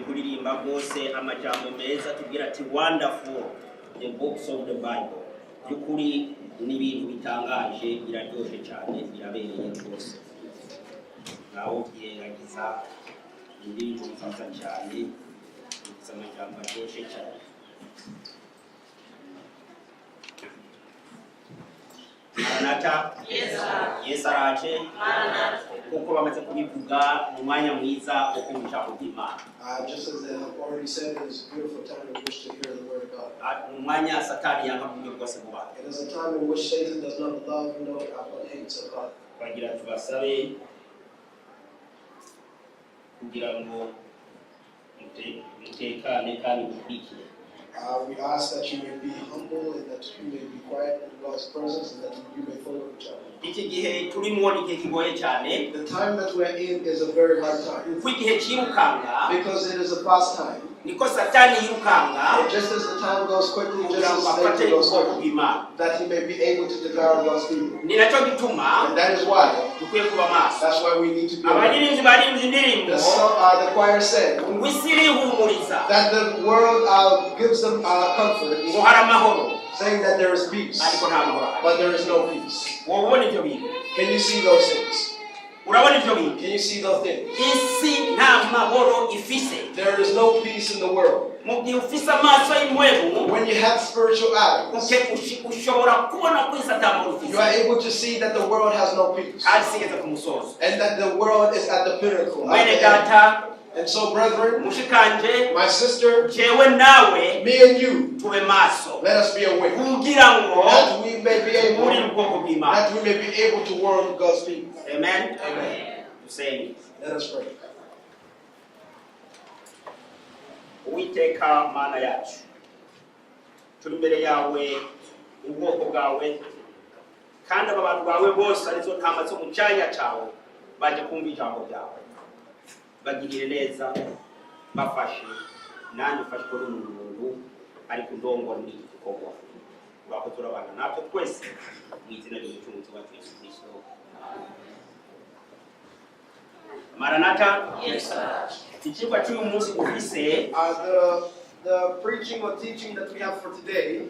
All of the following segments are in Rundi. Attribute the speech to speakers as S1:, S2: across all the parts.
S1: Kuririmba rwose amajambo meza tubwira ati "Wonderful the books of the Bible." By'ukuri ni ibintu bitangaje, biraryoshye cyane, birabereye rwose. Nawe ubyirengagiza, indirimbo nziza cyane ifite amajambo aryoshye cyane. Maranata, Yesu araje. Kuko bamaze kubivuga, mu mwanya mwiza wo kumva ijambo ry'Imana.
S2: Just as they have already said, it is a beautiful time in which to hear the word of God.
S1: Ah, mu mwanya Satani yanga mu buryo bwose bubaho.
S2: It is a time in which Satan does not love, no, but hates of God.
S1: Bagira tubasabe kugira ngo mutekane kandi mukurikire.
S2: We ask that you may be humble and that you may be quiet in God's presence and that you may follow each other.
S1: Iki gihe turimo ni igihe kigoye cyane.
S2: The time that we're in is a very hard time
S1: Uko igihe cyirukanga,
S2: because it is a fast time.
S1: niko Satani yirukanga
S2: And just as the time goes quickly, just
S1: kugira ngo
S2: as
S1: afate
S2: Satan goes
S1: ubwoko
S2: quickly,
S1: bw'Imana.
S2: that he may be able to devour God's people.
S1: Ni nacyo gituma
S2: And that is why,
S1: dukwiye kuba maso.
S2: that's why we need to be aware.
S1: Abaririmbyi baririmbye indirimbo
S2: The choir said
S1: ngo isi irihumuriza,
S2: that the world gives them comfort,
S1: ngo hari amahoro,
S2: saying that there is peace,
S1: ariko nta mahoro ahari.
S2: But there is no peace.
S1: Wowe ubona ibyo bintu?
S2: Can you see those things?
S1: Urabona ibyo bintu?
S2: Can you see those things?
S1: Isi nta mahoro ifise.
S2: There is no peace in the world.
S1: Mu gihe ufise amaso y'impwemu,
S2: When you have spiritual eyes,
S1: ushobora kubona ko isi ata mahoro ifise,
S2: you are able to see that the world has no peace
S1: kandi isi igeze ku musozo.
S2: And that the world is at the pinnacle, at
S1: Mwene
S2: the end.
S1: data,
S2: And so, brethren,
S1: mushikanje,
S2: my sister,
S1: jewe nawe,
S2: me and you,
S1: tube maso
S2: let us be awake
S1: kugira ngo
S2: that we may be able,
S1: tuburire ubwoko bw'Imana.
S2: That we may be able to warn God's people.
S1: Amen.
S2: Amen.
S1: Dusenge.
S2: Let us pray.
S1: Uwiteka Mana yacu, turi imbere yawe, ubwoko bwawe, kandi aba bantu bawe bose arizo ntama zo mu cyanya cyawe baje kumva ijambo ryawe. Bagirire neza, bafashe, nanjye ufashwe n'umuntu ariko ndongora muri iki gikorwa. Urakoze, urabana natwe twese, mu izina ry'Umucunguzi wacu Yesu Kristo. Maranata. Icyigwa cy'uyu munsi ufise
S2: The preaching or teaching that we have for today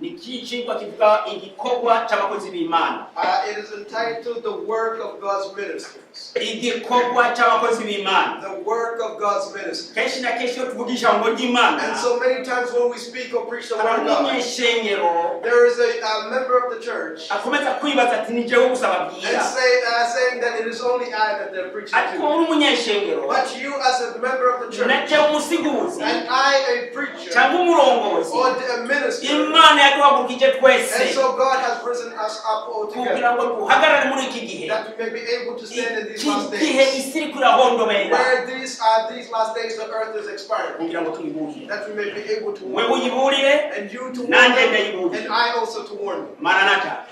S1: ni icyigwa kivuga igikorwa cy'abakozi b'Imana.
S2: It is entitled "The Work of God's Ministers."
S1: Igikorwa cy'abakozi b'Imana.
S2: The work of God's ministers.
S1: Kenshi na kenshi iyo tuvuga ijambo ry'Imana,
S2: And so many times when we speak or preach the
S1: hari
S2: word of God,
S1: umunyeshengero
S2: there is a member of the church
S1: akomeza kwibaza ati ni jewe gusa babwira.
S2: And saying that it is only I that they're preaching
S1: Ariko
S2: to.
S1: uri umunyeshengero,
S2: But you as a member of the church,
S1: na jewe umusiguzi
S2: and I a preacher,
S1: cyangwa umurongozi,
S2: or a minister,
S1: Imana yaduhagurukije twese
S2: and so God has risen us up all together
S1: kugira ngo duhagarare muri iki gihe,
S2: that we may be able to stand in these
S1: iki
S2: last
S1: gihe
S2: days.
S1: isi iriko irahondobera,
S2: Where these are these last days, the earth is expiring.
S1: Kugira ngo tuyiburire.
S2: That we may be able to
S1: Wewe
S2: warn.
S1: uyiburire,
S2: And you to warn
S1: nanjye
S2: them,
S1: ndayiburire.
S2: and I also to warn them.
S1: Maranata.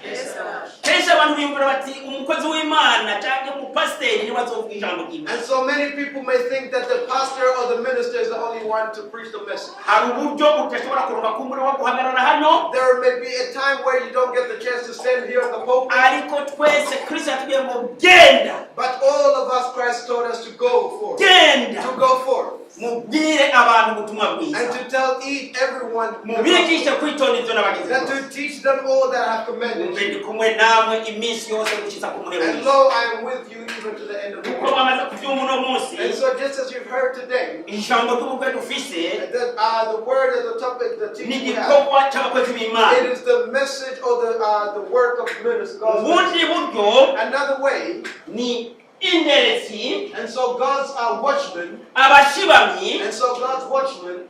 S1: Kenshi abantu biyumvira bati umukozi w'Imana cyangwa umupasiteri niwe azovuga ijambo ry'Imana.
S2: And so many people may think that the pastor or the minister is the only one to preach the message.
S1: Hari uburyo udashobora kuronka kumbura wo guhagarara hano,
S2: There may be a time where you don't get the chance to stand here on the pulpit,
S1: ariko twese Kristo yatubwiye ngo genda,
S2: but all of us, Christ told us to go forth.
S1: Genda
S2: To go forth.
S1: Mubwire abantu ubutumwa bwiza,
S2: And to tell each everyone the gospel.
S1: mubigishe kwitonda ibyo nabagize.
S2: That to teach them all that I have commanded
S1: Umve,
S2: you.
S1: ndi kumwe namwe iminsi yose gushitsa ku muhero
S2: And
S1: w'isi.
S2: lo, I am with you even to the end of the
S1: Kuko
S2: world.
S1: bamaze kubyumva uno munsi,
S2: And so just as you've heard today,
S1: ijambo ry'ubukwe dufise
S2: that the word and the topic, the
S1: ni
S2: teaching we have,
S1: igikorwa cy'abakozi b'Imana.
S2: it is the message or the work of ministers. God's
S1: Ubundi
S2: ministers.
S1: buryo
S2: Another way,
S1: ni inderetsi,
S2: and so God's watchmen,
S1: abashibamyi,
S2: and so God's watchmen,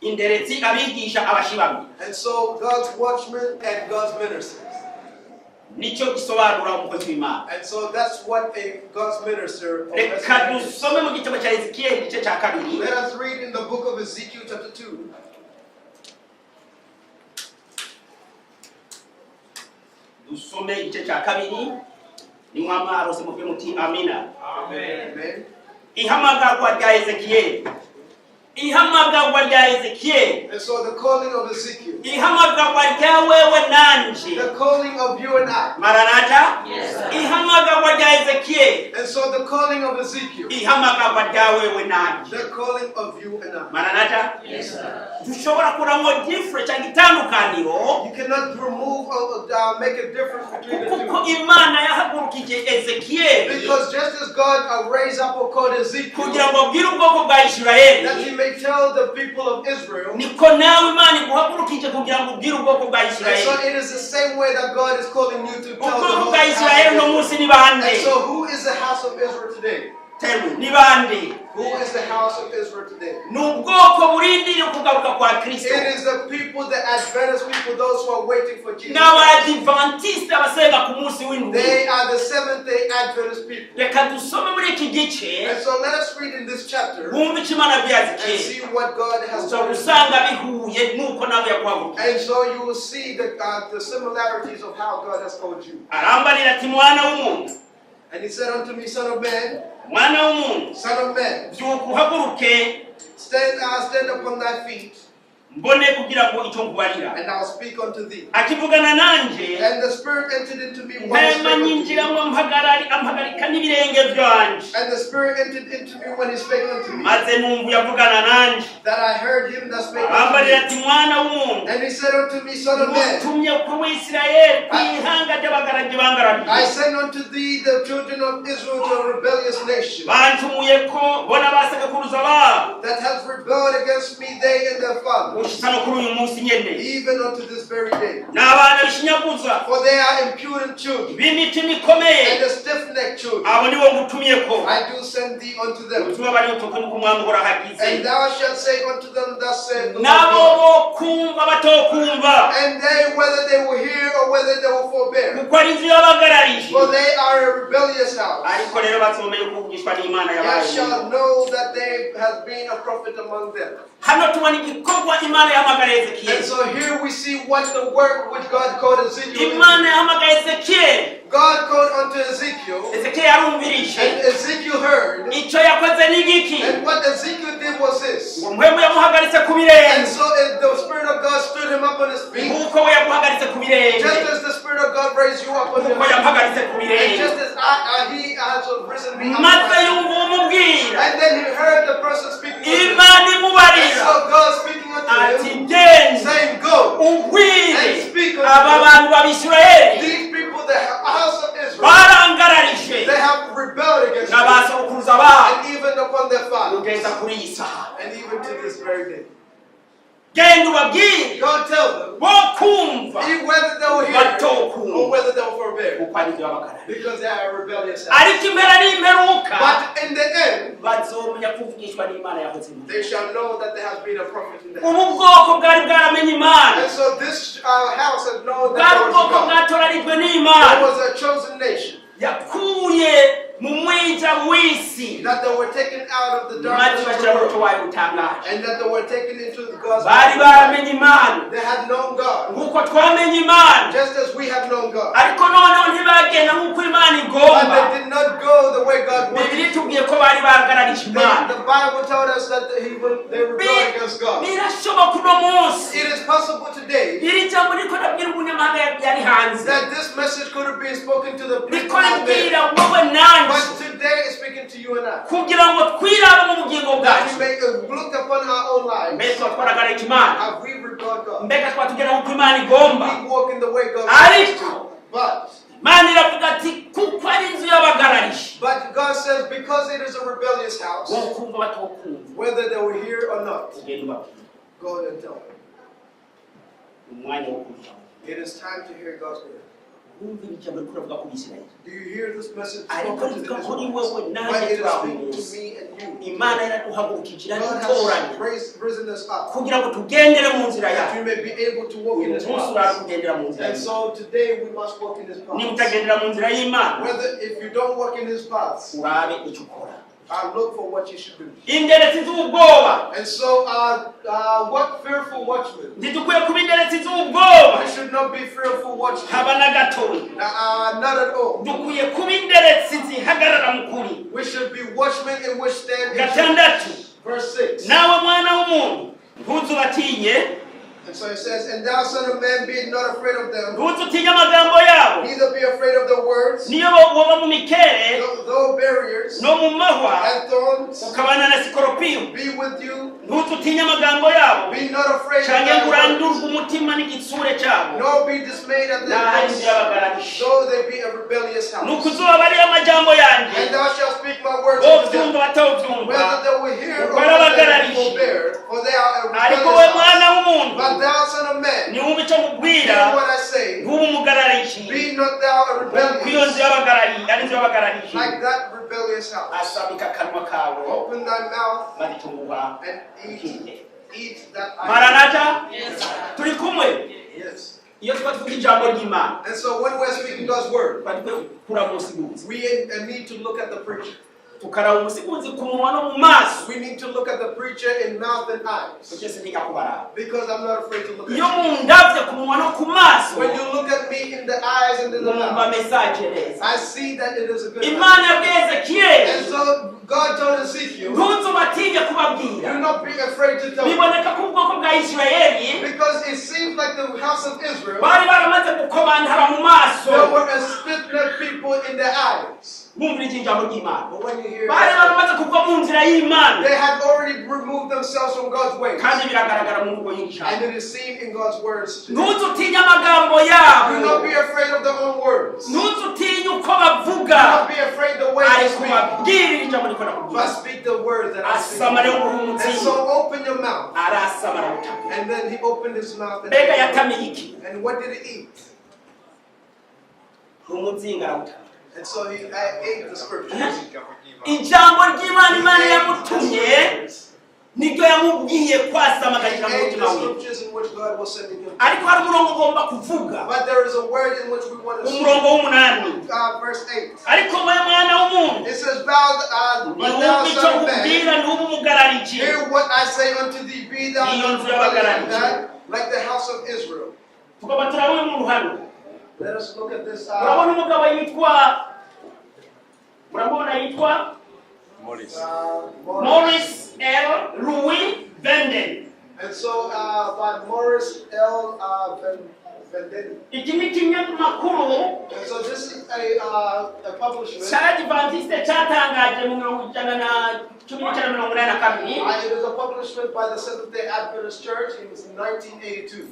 S1: inderetsi, abigisha, abashibamyi,
S2: and so God's watchmen and God's ministers.
S1: Nicyo gisobanura umukozi w'Imana.
S2: And so that's what a God's minister or
S1: Reka
S2: messenger is.
S1: dusome mu gitabo cya Ezekiyeli igice cya kabiri.
S2: Let us read in the book of Ezekiel chapter 2.
S1: Dusome igice cya kabiri, nimwamwarose muvuge muti amina.
S2: Amen.
S1: Ihamagarwa rya Ezekiyeli. Ihamagarwa rya Ezekiyeli,
S2: And so the calling of Ezekiel,
S1: ihamagarwa rya wewe nanje,
S2: the calling of you and I.
S1: Maranata. Ihamagarwa rya Ezekiyeli,
S2: And so the calling of Ezekiel,
S1: ihamagarwa rya wewe nanje,
S2: the calling of you and I.
S1: Maranata. Dushobora kuramwo difference cyangwa itandukaniro,
S2: You cannot remove or make a difference between the
S1: kuko
S2: two.
S1: Imana yahagurukije Ezekiyeli
S2: Because just as God raised up or called Ezekiel,
S1: kugira ngo abwire ubwoko bwa Isirayeli,
S2: that he may tell the people of Israel,
S1: niko nawe Imana iguhagurukije kugira ngo ubwire ubwoko bwa
S2: and so
S1: Isirayeli.
S2: it is the same way that God is calling you to tell the
S1: Ubwoko
S2: whole
S1: bwa Isirayeli uno
S2: house of
S1: munsi ni
S2: Israel.
S1: bande?
S2: And so who is the house of Israel today?
S1: Tell me, ni bande?
S2: Who is the house of Israel today?
S1: Ni ubwoko burindiriye ukugaruka kwa Kristo.
S2: It is the people, the Adventist people, those who are waiting for Jesus.
S1: Ni Abadivantisite, abasenga ku munsi w'indwi.
S2: They are the Seventh day Adventist people.
S1: Reka dusome muri iki gice,
S2: And so let us read in this chapter
S1: wumve icyo Imana yabwiye
S2: and
S1: Ezekiyeli.
S2: see what God has
S1: Uza
S2: told us.
S1: gusanga bihuye n'uko nawe yaguhagurukiye.
S2: And so you will see the similarities of how God has called you.
S1: Arambarira ati: "Mwana w'umuntu,
S2: And he said unto me, Son of man,
S1: mwana w'umuntu,
S2: son of man,
S1: byuka uhaguruke,
S2: stand upon thy feet,
S1: mbone kugira ngo icyo nkubarira."
S2: and I'll speak unto thee.
S1: Akivugana nanjye,
S2: And the Spirit entered into me while he
S1: mpema
S2: spake unto me.
S1: nyinjiramo, mpagarari ampagarika n'ibirenge byanje,
S2: And the Spirit entered into me when he spake unto me,
S1: maze numva uyavugana nanjye.
S2: that I heard him that spake
S1: Arambarira
S2: unto me.
S1: ati: "Mwana w'umuntu,
S2: And he said unto me, Son of man,
S1: ngutumye ku Wisirayeli, ku ihanga ry'abagaragi
S2: I
S1: bangarariye,
S2: send unto thee the children of Israel to a rebellious nation
S1: bancumuye ko bona basekuruza babo,
S2: that has rebelled against me, they and their fathers,
S1: gushitsa no kuri uyu munsi nyene.
S2: Even unto this very day.
S1: Ni abana bishinyaguza,
S2: For they are impudent children
S1: b'imitima ikomeye,
S2: and the stiff-necked children.
S1: Abo nibo ngutumye ko.
S2: I do send thee unto them.
S1: Ubutumwa bari utuko niko umwami Uhoraho agize."
S2: And thou shalt say unto them, Thus saith the Lord
S1: Nabo
S2: God.
S1: bo kumva batokumva,
S2: And they, whether they will hear or whether they will forbear,
S1: kuko ari inzu y'abagararije,
S2: for they are a rebellious house.
S1: Ariko rero bazomenya kuvugishwa n'Imana
S2: Ye
S1: yabaye.
S2: shall know that there has been a prophet among them.
S1: Hano tubona igikorwa Imana yahamagara
S2: And
S1: Ezekiyeli.
S2: so here we see what the work which God called Ezekiel into.
S1: Imana yahamagaye Ezekiyeli.
S2: God called unto Ezekiel,
S1: Ezekiyeli yarumvirije.
S2: and Ezekiel heard.
S1: Icyo yakoze ni igiki?
S2: And what Ezekiel did was this.
S1: Ngo mpwemu yamuhagaritse ku
S2: And
S1: birenge,
S2: so the Spirit of God stood him up on his feet,
S1: nk'uko we yaguhagaritse ku birenge,
S2: just as the Spirit of God raised you up on your
S1: nk'uko
S2: feet.
S1: yamuhagaritse ku
S2: And
S1: birenge,
S2: just as he has risen me up.
S1: Maze yumva umubwira,
S2: And then he heard the person speaking unto him.
S1: Imana
S2: And
S1: imubarira
S2: so God speaking unto
S1: ati:
S2: him,
S1: "Genda
S2: saying, Go
S1: ubwire
S2: and speak unto
S1: aba
S2: them.
S1: bantu b'Abisirayeli,
S2: These people, the house of Israel,
S1: barangararije
S2: they have rebelled against me,
S1: n'abasokuruza babo,
S2: and even upon their fathers,
S1: kugeza kuri iyi saha.
S2: And even to this very day.
S1: Genda ubabwire,
S2: God tell them,
S1: bo kumva,
S2: even whether they will hear
S1: batokumva,
S2: or whether they will forbear,
S1: kuko ari ibyo babagararije."
S2: because they are a rebellious house.
S1: Ariko impera n'imperuka,
S2: But in the end,
S1: bazomenya kuvugishwa n'Imana yahoze muri
S2: they shall know that there has been a prophet in the house.
S1: ubu bwoko bwari bwaramenye Imana.
S2: And so this house has known that
S1: Bwari
S2: there was
S1: ubwoko
S2: God.
S1: bwatoranijwe
S2: There
S1: n'Imana,
S2: was a chosen nation
S1: yakuye mu mwija w'isi,
S2: that they were taken out of the
S1: maze
S2: darkness of the
S1: bashyira umuco
S2: world,
S1: wayo utangaje.
S2: And that they were taken into God's
S1: Bari baramenye Imana
S2: They had known God,
S1: nk'uko twamenye Imana,
S2: just as we have known God.
S1: Ariko noneho ntibagenda nk'uko Imana
S2: But
S1: igomba.
S2: they did not go the way God wanted.
S1: Bibiliya itubwiye ko bari bahagararije Imana.
S2: The Bible told us that they rebelled against God.
S1: Birashoboka uno munsi,
S2: It is possible today
S1: iri jambo riko nabwira umunyamahanga yari hanze,
S2: that this message could have been spoken to the people
S1: riko
S2: out there.
S1: ribwira wowe nanjye,
S2: But today it's speaking to you and I.
S1: Kugira ngo twirabe mu bugingo
S2: That we
S1: bwacu.
S2: may look upon our own lives.
S1: Mbese twaragararije Imana?
S2: Have we rebelled God?
S1: Mbega twatugera nk'uko Imana igomba?
S2: We walk in the way God wants us
S1: Ariko
S2: to. But
S1: Imana iravuga ati: "Kuko ari inzu y'abagararije,
S2: But God says, because it is a rebellious house,
S1: bokumva batokumva,
S2: whether they will hear or not,
S1: ugenda ubabwira."
S2: go and tell them.
S1: Umwanya wo kumva.
S2: It is time to hear God's word.
S1: Wumva iri jambo riko ravuga ku Bisirayeli,
S2: Do you hear this message
S1: ariko
S2: spoken to the
S1: rivuga kuri
S2: Israelites?
S1: wowe
S2: But
S1: nanjye
S2: it is
S1: turi aho
S2: speaking to
S1: munsi.
S2: me and you.
S1: Imana yaraduhagurukije,
S2: God
S1: iradutoranya
S2: has risen us up
S1: kugira ngo tugendere mu nzira
S2: that
S1: yayo.
S2: we may be able to walk
S1: Uyu
S2: in His
S1: munsi
S2: paths.
S1: uraza kugendera mu nzira
S2: And
S1: y'Imana.
S2: so today we must walk in His
S1: Niba
S2: paths.
S1: utagendera mu nzira y'Imana,
S2: Whether if you don't walk in His paths,
S1: urabe icyo ukora.
S2: I look for what you should do.
S1: Inderetsi z'ubwoba.
S2: And so, what fearful watchmen?
S1: Ntidukwiye kuba inderetsi z'ubwoba,
S2: We should not be fearful watchmen.
S1: Haba na gatoya.
S2: Not at all.
S1: Dukwiye kuba inderetsi zihagarara mu kuri.
S2: We should be watchmen in which stand in truth.
S1: Gatandatu,
S2: Verse 6.
S1: Nawe mwana w'umuntu, ntuzubatinye.
S2: And so it says, "And thou, son of man, be not afraid of them,
S1: Ntuzutinye amagambo yabo,
S2: neither be afraid of their words,
S1: niyo woba mu mikere
S2: though barriers
S1: no mu mahwa
S2: and thorns
S1: ukabana na sikoropiyo,
S2: be with you,
S1: ntuzutinye amagambo yabo,
S2: be not afraid of
S1: canke
S2: their
S1: ngo urandurwe
S2: words,
S1: umutima n'igitsure cyabo.
S2: Nor be dismayed at their
S1: N'ahari inzu
S2: face,
S1: y'abagararishi.
S2: Though they be a rebellious
S1: Ni
S2: house.
S1: ukuzoba ariyo amajambo yanjye,
S2: And thou shalt speak my words unto them,
S1: bovyumva batovyumva,
S2: whether they will hear or
S1: kuko
S2: whether
S1: ari
S2: they will
S1: abagararishi.
S2: forbear, for they are a
S1: Ariko we
S2: rebellious
S1: mwana
S2: house.
S1: w'umuntu,
S2: But thou, son of man,
S1: niwumva icyo nkubwira,
S2: hear what I say.
S1: ntube umugararishi,
S2: Be not thou a
S1: kuko iyo nzu
S2: rebellious,
S1: y'abagarari ari inzu y'abagararishi.
S2: Like that rebellious house.
S1: Asabika akanwa kawe,
S2: Open thy mouth
S1: maze icyo nguha
S2: and eat,
S1: ukirye.
S2: Eat that I
S1: Maranata, turi kumwe?
S2: Yes.
S1: Iyo tuba tuvuga ijambo ry'Imana,
S2: And so when we're speaking God's word,
S1: tuba dukwiye kuraba umusiguzi,
S2: we need to look at the preacher.
S1: Tukaraba umusiguzi ku munwa no mu maso.
S2: We need to look at the preacher in mouth and eyes.
S1: Kuko sintinya kubaraba.
S2: Because I'm not afraid to look at
S1: Iyo
S2: you.
S1: mundavye ku munwa no ku maso,
S2: When you look at me in the eyes and in the
S1: numva
S2: mouth,
S1: message neza.
S2: I see that it is a good message.
S1: Imana yabwiye Ezekiyeli,
S2: And so God told Ezekiel,
S1: ntuzubatinye kubabwira.
S2: Do not be afraid to tell them.
S1: Biboneka ko ubwoko bwa Isirayeli
S2: Because it seems like the house of Israel,
S1: bari baramaze gukomantara mu maso.
S2: there were a stiff-necked people in their eyes.
S1: Bumvira iki ijambo ry'Imana,
S2: But when you hear
S1: bari
S2: that,
S1: baramaze kugwa mu nzira y'Imana.
S2: they had already removed themselves from God's ways.
S1: Kandi biragaragara mu mvugo y'ijambo.
S2: And it is seen in God's words today.
S1: Ntuzutinye amagambo yabo.
S2: Do not be afraid of their own words. Do
S1: Ntuzutinye uko bavuga,
S2: not be afraid the way they
S1: ariko
S2: speak.
S1: babwirira ijambo riko nakubwira.
S2: But speak the words that I speak.
S1: Asama rero nguha
S2: And
S1: umutima.
S2: so open your mouth.
S1: Arasama arawutamira.
S2: And then he opened his mouth.
S1: Mbega
S2: And,
S1: yatamiye iki?
S2: and what did he eat?
S1: Umuzinga arawutamira.
S2: And so he ate the scriptures.
S1: Ijambo ry'Imana Imana
S2: He ate the
S1: yamutumye
S2: scriptures.
S1: niryo yamubwiye kwasama
S2: He
S1: agashyira mu
S2: ate
S1: mutima
S2: the
S1: wiwe.
S2: scriptures in which God was sending him.
S1: Ariko hari umurongo ugomba kuvuga.
S2: But there is a word in which we want to speak.
S1: Umurongo w'umunani.
S2: Verse 8.
S1: Ariko we mwana w'umuntu,
S2: It says, But thou,
S1: niwumva icyo
S2: son of man,
S1: nkubwira, ntube umugarariji.
S2: Hear what I say unto thee, be thou
S1: Iyo
S2: not
S1: nzu
S2: rebellious in
S1: y'abagarariji.
S2: that, like the house of Israel.
S1: Tugomba turabona umuntu hano.
S2: Let us look at this.
S1: Murabona umugabo yitwa, murabona yitwa
S2: Morris.
S1: Morris L Louis Venden.
S2: And so by Morris L. Venden.
S1: Iki ni ikinyamakuru
S2: And so this is a publishment.
S1: cya Adventiste cyatangaje mu 1982.
S2: It is a publishment by the Seventh Day Adventist Church. It was in 1982.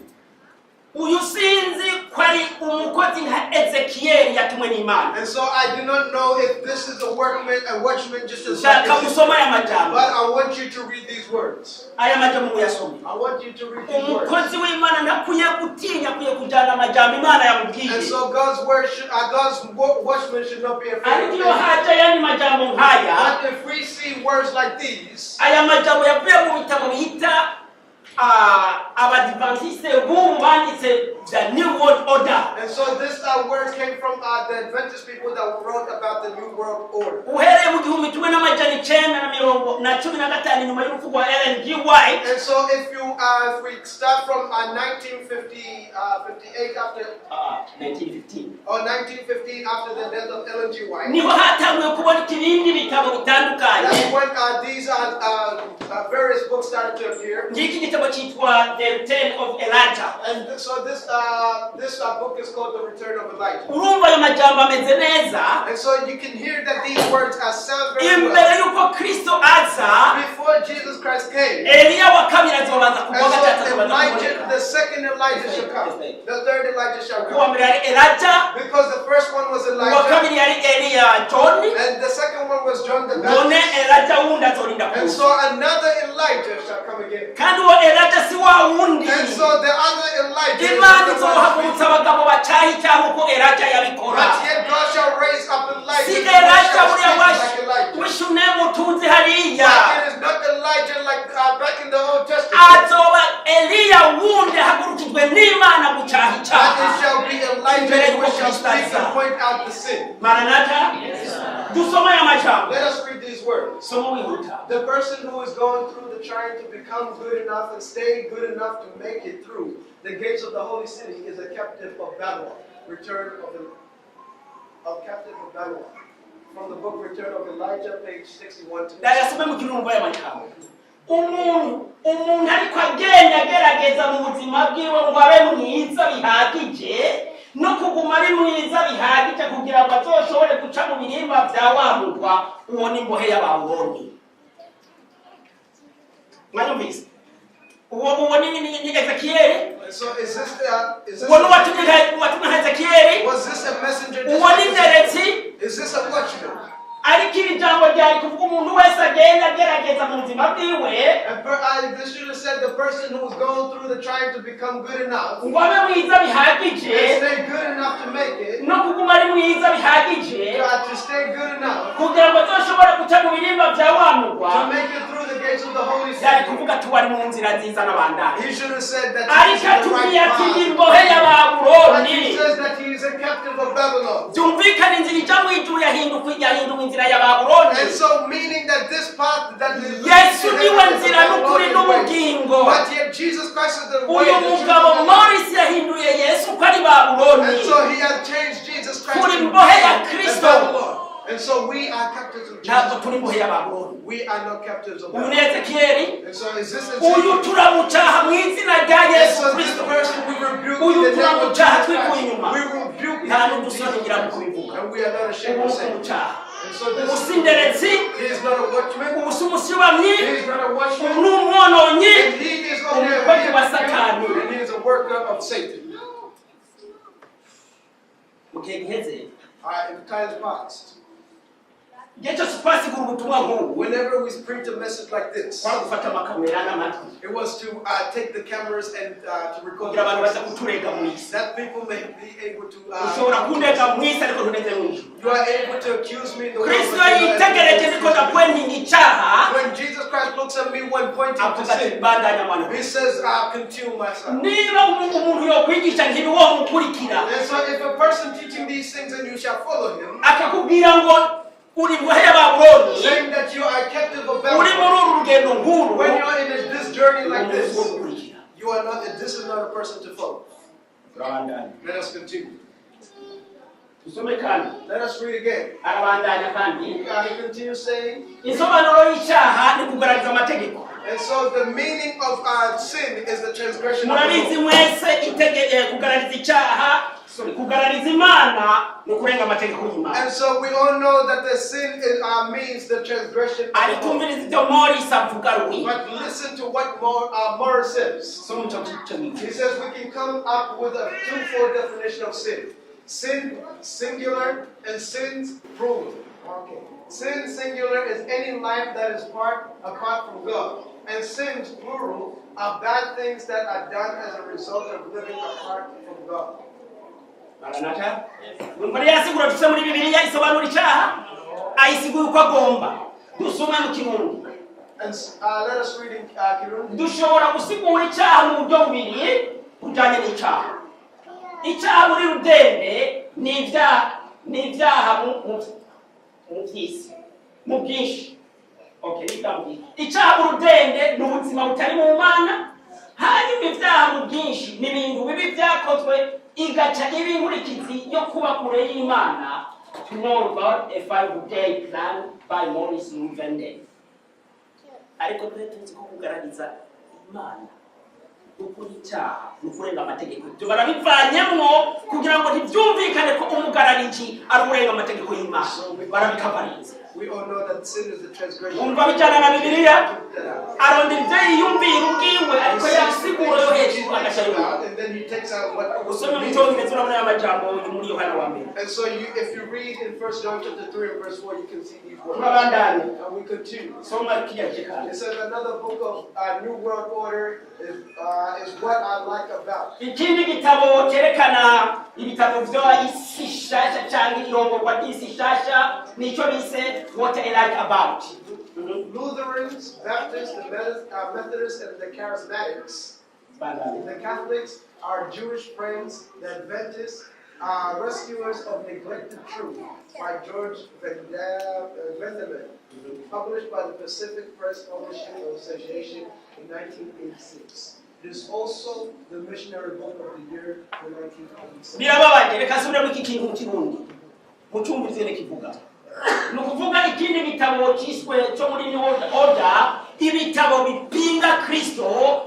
S1: Uyu sinzi ko ari umukozi nka Ezekiyeli yatumwe n'Imana.
S2: And so I do not know if this is a workman, a watchman, just as
S1: Nshaka
S2: like Ezekiel.
S1: gusoma aya majambo.
S2: But I want you to read these words.
S1: Aya majambo muyasome.
S2: I want you to read these words.
S1: Umukozi w'Imana ntakwiye gutinya, akwiye kujyana amajambo Imana yamubwiye.
S2: And so God's word should, God's watchman should not be afraid
S1: Ariko
S2: of
S1: iyo
S2: anything.
S1: haje ayandi majambo nk'aya,
S2: But if we see words like these,
S1: aya majambo yavuye mu bitabo bita ah, Abadivantiste b'ubu banditse The New World Order.
S2: And so this word came from the Adventist people that wrote about the New World Order.
S1: Uhereye mu 1915 nyuma y'urupfu rwa Ellen G White,
S2: And so if we start from 1950, 58 after,
S1: ah, 1915,
S2: or 1915 after the death of Ellen G. White,
S1: niho hatanguye kuboneka ibindi bitabo bitandukanye.
S2: That's when these various books started to appear.
S1: Ngiki gitabo cyitwa The Return of Elijah.
S2: And so this book is called The Return of Elijah.
S1: Urumva ayo majambo ameze neza.
S2: And so you can hear that these words are sound very
S1: Imbere
S2: well.
S1: y'uko Kristo aza,
S2: Before Jesus Christ came,
S1: Eliya wa kabiri azobanza
S2: and
S1: kuva, gatatu
S2: so
S1: azobanza
S2: Elijah,
S1: kuboneka.
S2: the second Elijah shall come. The third Elijah shall
S1: Uwa
S2: come.
S1: mbere yari Elijah,
S2: Because the first one was
S1: uwa
S2: Elijah,
S1: kabiri yari Eliya John,
S2: and the second one was John the
S1: none
S2: Baptist.
S1: Elijah wundi azorinda
S2: And
S1: kuza.
S2: so another Elijah shall come again.
S1: Kandi uwo Elijah si wa wundi.
S2: And so the other Elijah is
S1: Imana
S2: the one
S1: izohagurutsa
S2: speaking.
S1: abagabo bacaha icyaha uko Elijah yabikora.
S2: But yet God shall raise up Elijah
S1: Si
S2: who
S1: Elijah
S2: shall
S1: buriya
S2: speak like Elijah.
S1: w'Ishunemu tuzi hariya.
S2: But it is not Elijah like back in the Old Testament.
S1: Azoba Eliya wundi ahagurukijwe n'Imana gucaha
S2: But it
S1: icyaha
S2: shall be Elijah
S1: imbere
S2: who
S1: y'uko
S2: shall
S1: Kristo
S2: speak
S1: aza.
S2: and point out the sin.
S1: Maranata, dusome aya majambo.
S2: Let us read these words.
S1: Soma wihuta.
S2: The person who is going through the trying to become good enough and stay good enough to make it through the gates of the holy city is a captive of Babylon. Return of the of captive of Babylon. From the book Return of Elijah, page 61 to
S1: Ndayasome mu kirungo aya majambo. Umuntu ariko agenda agerageza mu buzima bwiwe ngo abe mwiza bihagije, no kuguma ari mwiza bihagije kugira ngo azoshobore guca mu birimba vya wa murwa, uwo ni imbohe y'Ababuloni. Mwanyumvise? Uwo ni Ezekiyeli.
S2: And so is this
S1: Uwo ni uwatumwe nka Ezekiyeli.
S2: Was this a messenger just
S1: Uwo ni
S2: like
S1: nderetsi.
S2: Is this a watchman?
S1: Ariko iri jambo ryari kuvuga umuntu wese agenda agerageza mu buzima bwiwe
S2: And this should have said the person who was going through the trying to become good enough
S1: ngo abe mwiza bihagije
S2: and stay good enough to make it,
S1: no kuguma ari mwiza bihagije
S2: to stay good enough
S1: kugira ngo azoshobore guca mu birimba vya wa murwa.
S2: To make it through the gates of the holy
S1: Byari
S2: city.
S1: Kuvuga ati wari mu nzira nziza n'abandani.
S2: He should have said that he
S1: Ariko
S2: is in the
S1: atubwiye
S2: right
S1: ati
S2: path.
S1: imbohe
S2: But
S1: y'Ababuloni.
S2: he says that he is a captive of Babylon.
S1: Byumvikana inzira ija mu ijuru yahinduka inzira ya Babuloni.
S2: And so, meaning that this path that is
S1: Yesu niwe nzira n'ukuri n'ubugingo.
S2: But yet Jesus Christ is the way,
S1: Uyu
S2: the truth,
S1: mugabo
S2: and the life.
S1: Morris yahinduye Yesu ko ari Babuloni.
S2: And so he has changed Jesus Christ
S1: Turi
S2: to
S1: imbohe ya
S2: be
S1: Kristo.
S2: Babylon. And so we are captives of
S1: Ntabwo
S2: Jesus.
S1: Turi imbohe ya Babuloni.
S2: We are not captives of
S1: Uyu ni
S2: Babylon.
S1: Ezekiyeli.
S2: And so is this
S1: Uyu
S2: Ezekiel?
S1: turamucaha mu izina rya
S2: And
S1: Yesu
S2: so this
S1: Kristo.
S2: person we rebuke
S1: Uyu
S2: in the name of
S1: turamucaha
S2: Jesus
S1: twivuye
S2: Christ.
S1: inyuma.
S2: We rebuke
S1: Nta
S2: him in
S1: n'udusoni
S2: Jesus
S1: ngira mu
S2: Christ.
S1: kubivuga.
S2: And we are not ashamed
S1: Ubu
S2: to
S1: ni
S2: say it.
S1: ukumucaha.
S2: And so this
S1: Ubu si nderetsi.
S2: he is not a watchman.
S1: Ubu si umusibamyi.
S2: He is not a
S1: Ubu
S2: watchman.
S1: ni umwononyi.
S2: And he is only a
S1: Umukozi wa Satani.
S2: and he is a worker of Satan.
S1: Mu gihe giheze,
S2: In times past,
S1: igihe cyose twasigura ubutumwa nk'ubu,
S2: whenever we preach a message like this,
S1: twari gufata amakamera n'amatwi
S2: it was to take the cameras and to record
S1: kugira
S2: the
S1: abantu baza
S2: voices,
S1: kuturega mu isi.
S2: That people may be able to.
S1: Ushobora kundega mu isi ariko ntuneze mu ijuru.
S2: You are able to accuse me in the world,
S1: Kristo
S2: but you're not
S1: yitegereje
S2: able
S1: niko
S2: to accuse me.
S1: ndapointinga icyaha,
S2: When Jesus Christ looks at me when pointing to
S1: avuga ati
S2: sin,
S1: bandanya mwana.
S2: he says, "Continue, my son."
S1: Niba umuntu yokwigisha ntibi wo mukurikira,
S2: And so if a person teaching these things and you shall follow him,
S1: akakubwira ngo uri imbohe y'Ababuloni,
S2: saying that you are captive of
S1: uri
S2: Babylon,
S1: muri uru rugendo nk'uru,
S2: when you are in this journey like this,
S1: uwo mukurikira.
S2: you are not, this is not a person to follow.
S1: Turabandanya.
S2: Let us continue.
S1: Dusome kandi.
S2: Let us read again.
S1: Arabandanya kandi.
S2: He continues saying,
S1: Insobanuro y'icyaha ni kugaragaza amategeko.
S2: And so the meaning of sin is the transgression of the
S1: Murabizi
S2: law.
S1: mwese kugarariza icyaha, sorry, kugarariza Imana ni ukurenga amategeko y'Imana.
S2: And so we all know that the sin means the transgression of the
S1: Ariko
S2: law.
S1: umviriza ibyo Morris avuga ruwi.
S2: But listen to what Morris says.
S1: Soma mu gitabo cyo
S2: He says we can come up with a twofold definition of sin. Sin singular and sins plural. Okay. Sin singular is any life that is part apart from God. And sins plural are bad things that are done as a result of living apart from God.
S1: Maranatha. Numva rero yasigura dufite muri Bibiliya isobanura icyaha, ayisigura uko agomba. Dusoma mu Kirundi.
S2: And let us read in Kirundi.
S1: Dushobora gusigura icyaha mu buryo bubiri bujyanye n'icyaha. Icyaha muri rudende ni ibyaha mu by'isi mu bwinshi. Okay, ni ibyaha mu bwinshi. Icyaha mu rudende ni ubuzima butari mu Mana, hanyuma ibyaha mu bwinshi ni ibintu bibi byakozwe igaca iba inkurikizi yo kuba kure y'Imana. To know about a five day plan by Maurice Luvende. Ariko twe tuzi ko kugaragaza Imana ukuri icyaha ni ukurenga amategeko. Ibyo barabivanyemwo kugira ngo ntibyumvikane ko umugarariji ari urenga amategeko y'Imana, barabikavariza.
S2: We all know that sin is the transgression.
S1: Wumva bijyana na Bibiliya?
S2: Took that out.
S1: Arondera ibyo yiyumvira ubwiwe, ariko yasigura yo hejuru agaca yumva.
S2: And then he takes out what
S1: Usome mu Cyongereza urabona aya majambo yo muri Yohana wa mbere.
S2: And so if you read in 1 John chapter 3 and verse 4, you can see these words.
S1: Turabandanya.
S2: And we continue.
S1: Soma kiriya gice kandi.
S2: It says another book of New World Order is what I like about.
S1: Ikindi gitabo cyerekana ibitabo byo isi shasha cyangwa irongorwa ry'isi shasha nicyo bise What I Like About.
S2: Lutherans, Baptists, the Methodists, and the Charismatics,
S1: Bandanya.
S2: The Catholics, our Jewish friends, the Adventists, Rescuers of Neglected Truth by George Vandeman, published by the Pacific Press Publishing Association in 1986. It is also the missionary book of the year for 1986.
S1: Birababaje. Reka nsubiremo iki kintu mu Kirundi mucyumvirize kivuga. Ni ukuvuga ikindi gitabo cyiswe cyo muri New World Order. Ibitabo bipinga Kristo,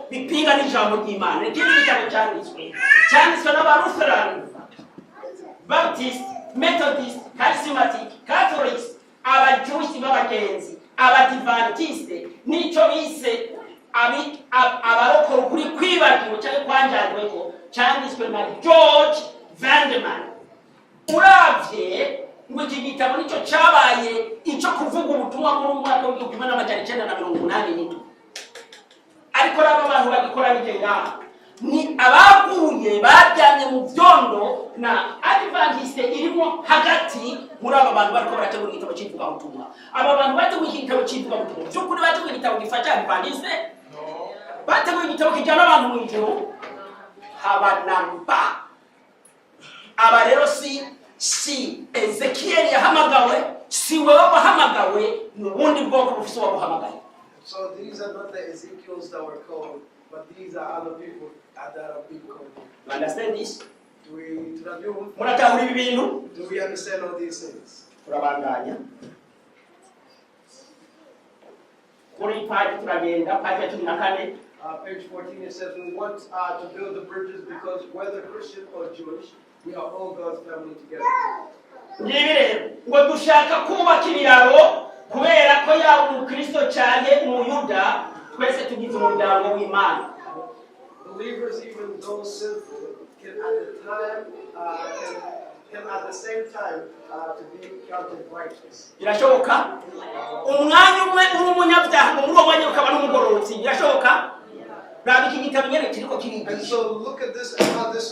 S1: bipinga n'ijambo ry'Imana. Ikindi gitabo cyanditswe n'Abalutheran, Baptist, Methodist, Charismatic, Catholics, Abajewish b'abagenzi, Abadivantiste, n'icyo bise abarokora ukuri kwibagiwe cyangwa kwanjaniweko, cyanditswe na George Vandeman. Uravye ngo iki gitabo nicyo cyabaye icyo kuvuga ubutumwa muri uyu mwaka w'1987. Ariko raba abantu bagikoranije ngaha ni abaguye bajyanye mu byondo, na Adventiste irimo hagati muri aba bantu bariko barategura igitabo cy'ivugabutumwa. Aba bantu bateguye iki gitabo cy'ivugabutumwa, by'ukuri bateguye igitabo gifasha Adventiste? Bateguye igitabo kijyana abantu mu ijuru? Haba namba. Aba rero si Ezekiyeli yahamagawe, si wewe wahamagawe, ni ubundi bwoko bufise uwabuhamagaye.
S2: So these are not the Ezekiels that were called, but these are other people that are being called.
S1: You understand this?
S2: Do we, turabyumva?
S1: Muratahura ibi bintu?
S2: Do we understand all these things?
S1: Turabandanya kuri paji, turagenda paji ya 14.
S2: Page 14, it says, "We want to build the bridges because whether Christian or Jewish, we are all God's family together."
S1: Ngibi rero ngo dushaka kubaka ibiraro kubera ko yaba umukristo cyane umuyuda, twese tugize umuryango w'Imana.
S2: Believers, even though sinful, can at the same time to be counted righteous.
S1: Birashoboka umwanya umwe uri umunyabyaha, ngo muri uwo mwanya ukaba n'umugororotsi? Birashoboka? Raba iki gitabo nyene kiriko
S2: And
S1: kirigisha.
S2: so look at this and how this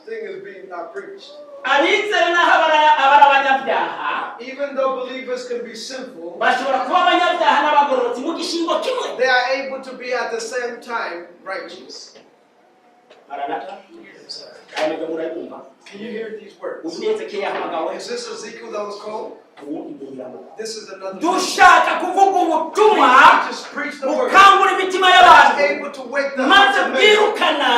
S2: thing is being preached.
S1: Abizera n'aho abari abanyabyaha,
S2: Even though believers can be sinful,
S1: bashobora kuba abanyabyaha n'abagororotsi mu gishingo kimwe.
S2: they are able to be at the same time righteous.
S1: Maranata. Aya magambo murayumva?
S2: Can you hear these words?
S1: Uyu ni Ezekiel yahamagawe.
S2: Is this Ezekiel that was called?
S1: Uwundi muhiramo.
S2: This is another.
S1: Dushaka kuvuga ubutumwa
S2: We just preach the word.
S1: bukangura imitima y'abantu,
S2: Able to wake the hearts
S1: maze
S2: of men.
S1: bwirukana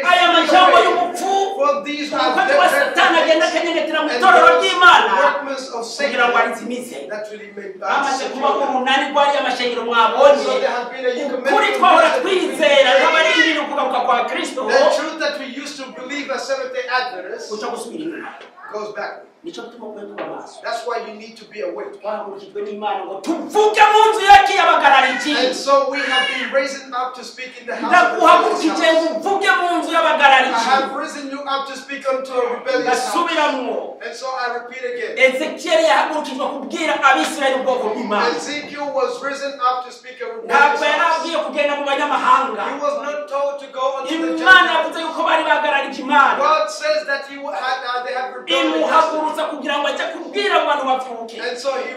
S1: aya majambo y'ubupfu,
S2: For these are
S1: umukozi wa Satani agenda akanyengetera mu itorero ry'Imana
S2: workmen of
S1: kugira ngo
S2: Satan
S1: arizimize.
S2: that really may
S1: Bamaze kuba urunani rwariya mashengero mwabonye.
S2: So there has been a
S1: Ukuri twahora twizera nk'abarindiriye ukugaruka kwa Kristo
S2: The truth that we used to believe as Seventh Day Adventists
S1: uca gusubira inyuma.
S2: goes backward.
S1: Nicyo gituma ukwiye kuba maso.
S2: That's why you need to be awake.
S1: Twahagurukijwe n'Imana ngo tuvuge mu nzu y'abagarariji.
S2: And so we have been raised up to speak in the house of the
S1: Ndaguhagurukije
S2: rebellious
S1: ngo
S2: house.
S1: uvuge mu nzu
S2: I
S1: y'abagarariji.
S2: have risen you up to speak unto a rebellious house.
S1: Ndasubiramwo.
S2: And so I repeat again.
S1: Ezekiyeli yahagurukijwe kubwira Abisirayeli, ubwoko bw'Imana.
S2: Ezekiel was risen up to speak a
S1: Ntabwo
S2: rebellious
S1: yari
S2: house.
S1: abwiye kugenda mu banyamahanga.
S2: He was not told to go unto the
S1: Imana
S2: Gentiles.
S1: yavuze yuko bari bagararije Imana.
S2: God says that they had rebelled against him.
S1: Imuhagurutsa kugira ngo ajye kubwira abantu bavyuke.
S2: And so he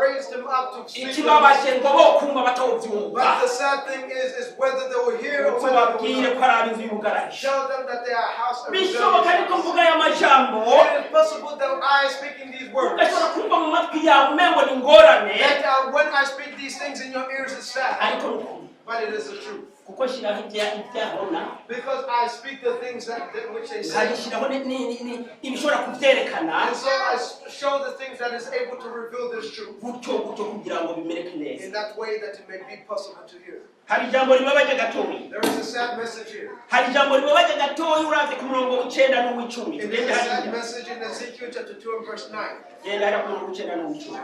S2: raised him up to speak with us.
S1: Ikibabaje ngo bo kumva batovyumva.
S2: But the sad thing is whether they will hear or whether they will
S1: Tubabwire
S2: not.
S1: ko ari ab'inzu y'ubugarariji.
S2: Tell them that they are a house of
S1: Bishoboka
S2: rebellious.
S1: ariko mvuga aya majambo,
S2: It is possible that I speaking these words,
S1: ugashobora kumva mu matwi yawe umengo ni ingorane,
S2: that when I speak these things in your ears, it's sad.
S1: ariko ni ukuri.
S2: But it is the truth.
S1: Kuko shyiraho ibyabona,
S2: Because I speak the things that which they say.
S1: nkagishyiraho ibishobora kubyerekana.
S2: And so I show the things that is able to reveal this truth.
S1: Gutyo gutyo kugira ngo bimereke neza.
S2: In that way that it may be possible to hear.
S1: Hari ijambo ribabaje gatoyi.
S2: There is a sad message here.
S1: Hari ijambo ribabaje gatoyi uravye ku murongo w'icenda n'uw'icumi.
S2: It
S1: Tugende
S2: is a sad
S1: hariya.
S2: Message in Ezekiel chapter 2 and verse 9.
S1: Genda hariya ku murongo w'icenda n'uw'icumi.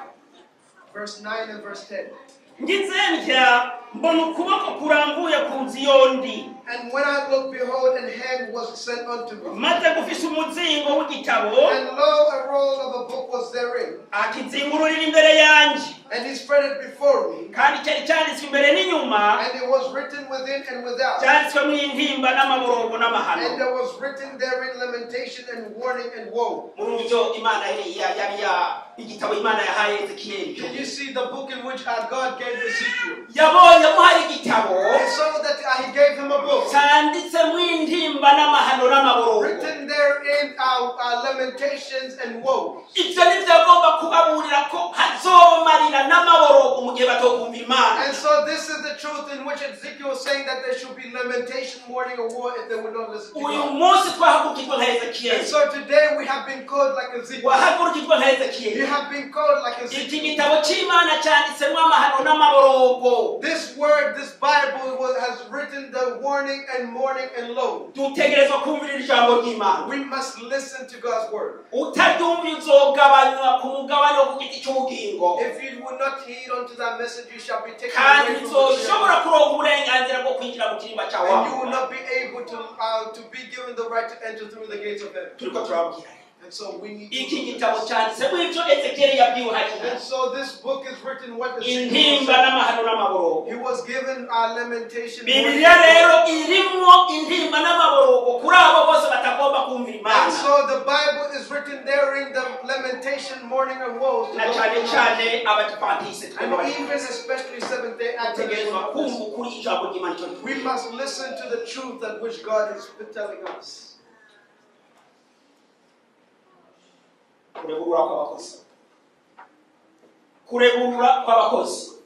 S2: Verse 9 and verse 10.
S1: Ngize ntya mbona ukuboko kurambuye kuza iyo ndi.
S2: And when I looked, behold, an hand was sent unto me.
S1: Maze gufise umuzingo w'igitabo,
S2: And lo, a roll of a book was therein.
S1: Akizingururira imbere yanjye.
S2: And he spread it before me.
S1: Kandi cyari cyanditswe imbere n'inyuma,
S2: And it was written within and without.
S1: cyanditswemo intimba n'amaborogo n'amahano.
S2: And there was written therein lamentation and warning and woe.
S1: Muri byo Imana yari ya igitabo Imana yahaye Ezekiyeli.
S2: Can you see the book in which our God gave Ezekiel?
S1: Yabonye amuhaye igitabo
S2: He saw that he gave him a book
S1: cyanditsemo intimba n'amahano n'amaborogo.
S2: Written there therein lamentations and woes.
S1: Ibyo ni byo agomba kubaburira ko hazomarira n'amaborogo mu gihe batokumva Imana.
S2: And so this is the truth in which Ezekiel is saying that there should be lamentation, mourning, and war if they would not listen to
S1: Uyu
S2: God.
S1: Munsi twahagurukijwe nka
S2: And
S1: Ezekiyeli.
S2: so today we have been called like Ezekiel.
S1: Wahagurukijwe nka
S2: You
S1: Ezekiyeli.
S2: have been called like
S1: Iki
S2: Ezekiel.
S1: gitabo cy'Imana cyanditsemo amahano n'amaborogo.
S2: This word, this Bible has written the warning and mourning and low.
S1: Dutegerezwa kumvira ijambo ry'Imana.
S2: We must listen to God's word.
S1: Utaryumva uzogabanywa ku mugabane wo ku giti cy'ubugingo.
S2: If you will not heed unto that message, you shall be taken
S1: Kandi
S2: away from the tree.
S1: ntizoshobora kuronka uburenganzira bwo kwinjira mu kirimba cyawe.
S2: And you will not be able to be given the right to enter through the gates of heaven.
S1: Turiko turababwira.
S2: And so we need to
S1: Iki
S2: do
S1: gitabo
S2: this.
S1: cyanditsemo ibyo Ezekiyeli yabwiwe hariya.
S2: And so this book is written what Ezekiel
S1: Intimba
S2: said.
S1: n'amahano n'amaborogo.
S2: He was given our lamentation, mourning,
S1: Bibiliya
S2: and
S1: rero
S2: woe.
S1: irimwo intimba n'amaborogo kuri abo bose batagomba kumvira
S2: And
S1: Imana.
S2: so the Bible is written therein the lamentation, mourning, and woes to
S1: Na
S2: those
S1: cyane
S2: who do not.
S1: Cyane Abadivantiste
S2: And even especially Seventh Day Adventists.
S1: dutegerezwa kumva ukuri ijambo ry'Imana icyo
S2: We must listen to the truth that which God is telling us.
S1: Kureburura kw'abakozi, kureburura kw'abakozi.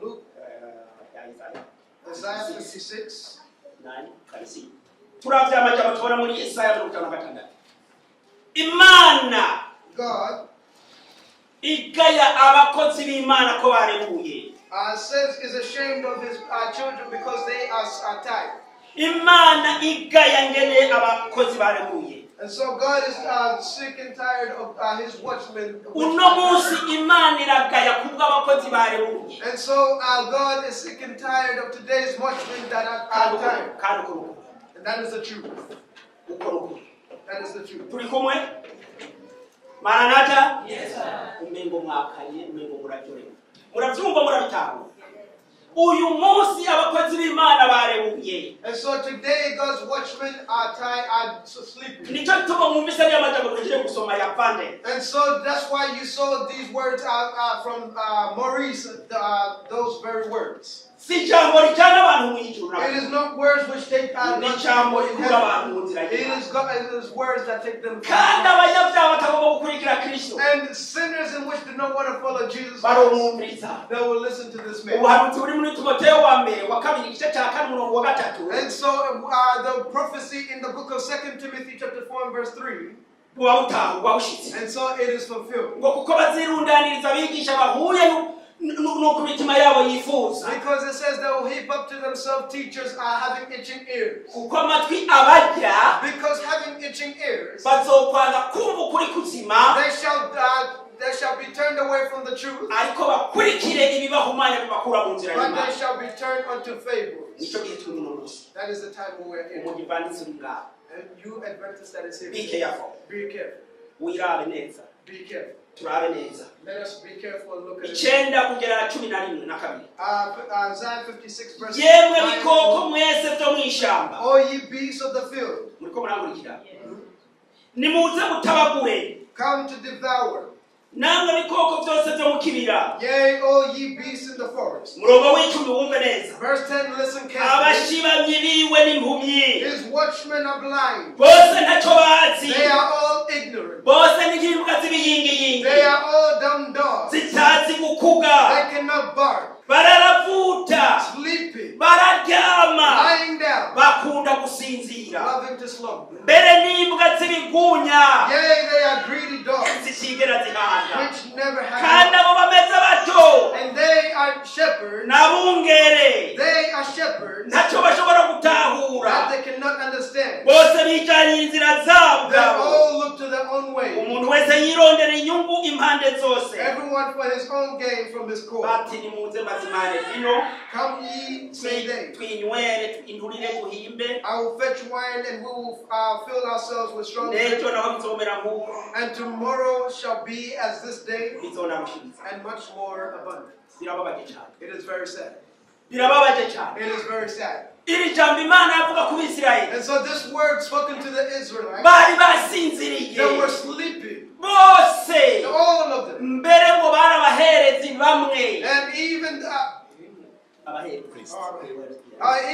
S2: Luke, Isaiah 56.
S1: Turavye amajambo tubona muri Yesaya 56, Imana
S2: God
S1: igaya abakozi b'Imana ko barebuye.
S2: Says is ashamed of his children because they are tired.
S1: Imana igaya ngene abakozi barebuye.
S2: And so God is sick and tired of his watchmen.
S1: Uno munsi Imana iragaya kubw'abakozi barebuye.
S2: And so God is sick and tired of today's watchmen that are tired.
S1: Kandi uko nukuri.
S2: And that is the truth.
S1: Uko nukuri.
S2: That is the truth.
S1: Turi kumwe, maranata? Umengo mwakanye, umengo muraryohewe, murabyumva, murabitahura. Uyu munsi abakozi b'Imana barebuye.
S2: And so today God's watchmen are tired, are so sleepy.
S1: Nicyo gituma mwumvise ariya majambo tugiye gusoma ya Vande.
S2: And so that's why you saw these words from Maurice, those very words.
S1: Si ijambo rijyana abantu mu ijuru.
S2: It is not words which take
S1: Ni
S2: God's
S1: ijambo
S2: people in
S1: rikura
S2: heaven.
S1: abantu mu nzira
S2: It
S1: y'Imana.
S2: is God, it is words that take them.
S1: Kandi abanyabyaha batagomba gukurikira Kristo
S2: And sinners in which do not want to follow Jesus Christ,
S1: barumwumviriza.
S2: They will listen to this man.
S1: Ubuhanuzi buri muri Timoteyo wa mbere wa kabiri igice cya kane umurongo wa gatatu
S2: And so the prophecy in the book of 2 Timothy chapter 4 and verse 3,
S1: buba butaha buba bushitse.
S2: And so it is fulfilled.
S1: Ngo kuko bazirundaniriza abigisha bahuye n'uko imitima yabo yifuza.
S2: Because it says they will heap up to themselves teachers are having itching ears.
S1: Kuko amatwi abarya.
S2: Because having itching ears,
S1: Bazokwanga kumva ukuri kuzima
S2: they shall be turned away from the truth,
S1: ariko bakurikire ibibahumanya bibakura mu nzira
S2: but
S1: y'Imana.
S2: they shall be turned unto fables.
S1: Nicyo gihe turi muno munsi.
S2: That is the time we are in.
S1: Umudivantisi uri ngaho,
S2: And you Adventists that is here,
S1: be careful.
S2: Be careful.
S1: Wirabe neza.
S2: Be careful.
S1: Turabe neza.
S2: Let us be careful and look at it.
S1: 9 kugera 12.
S2: Isaiah 56 verse
S1: Yemwe
S2: 9.
S1: bikoko mwese byo mu ishyamba,
S2: All ye beasts of the field,
S1: muriko murankurikira, nimuze mutabagure,
S2: come to devour.
S1: Namwe bikoko byose byo mu kibira.
S2: Yea, all ye beasts in the forest.
S1: Umurongo w'10 wumve neza.
S2: Verse 10, listen carefully.
S1: Abashibamyi biwe n'impumyi.
S2: His watchmen are blind.
S1: Bose ntacyo bazi.
S2: They are all ignorant.
S1: Bose ni nk'imbwa z'ibiyingiyingi
S2: They are all dumb dogs.
S1: Zitazi gukuga.
S2: They cannot bark.
S1: Bararavuta.
S2: Sleepy.
S1: Bararyama.
S2: Lying down.
S1: Bakunda gusinzira.
S2: Loving to slumber.
S1: Mbere n'imbwa z'ibigunya
S2: Yea, they are greedy dogs,
S1: zitigera zihaga.
S2: Which never
S1: Kandi
S2: have.
S1: abo bameze batyo
S2: And they are shepherds.
S1: n'abungere
S2: They are shepherds
S1: ntacyo bashobora gutahura.
S2: That they cannot understand.
S1: Bose bijanye inzira zabo
S2: They
S1: ubwabo.
S2: all look to their own way.
S1: Umuntu wese yirondera inyungu impande zose.
S2: Everyone for his own gain from his court.
S1: Bati nimuze mazimane vino,
S2: Come ye, say they.
S1: Twinywere inturire duhimbe.
S2: I will fetch wine and we will fill ourselves with strong drink.
S1: N'ejo naho bizomera nk'uko.
S2: And tomorrow shall be as this day
S1: Bizonarushiriza.
S2: And much more abundant.
S1: Birababaje cyane.
S2: It is very sad.
S1: Birababaje cyane.
S2: It is very sad.
S1: Iri jambo Imana yavuga ku Bisirayeli,
S2: And so this word spoken to the Israelites,
S1: bari basinziriye
S2: they were sleeping.
S1: Bose.
S2: All of them.
S1: Mbere ngo bari abaherezi bamwe.
S2: And even
S1: Abahe-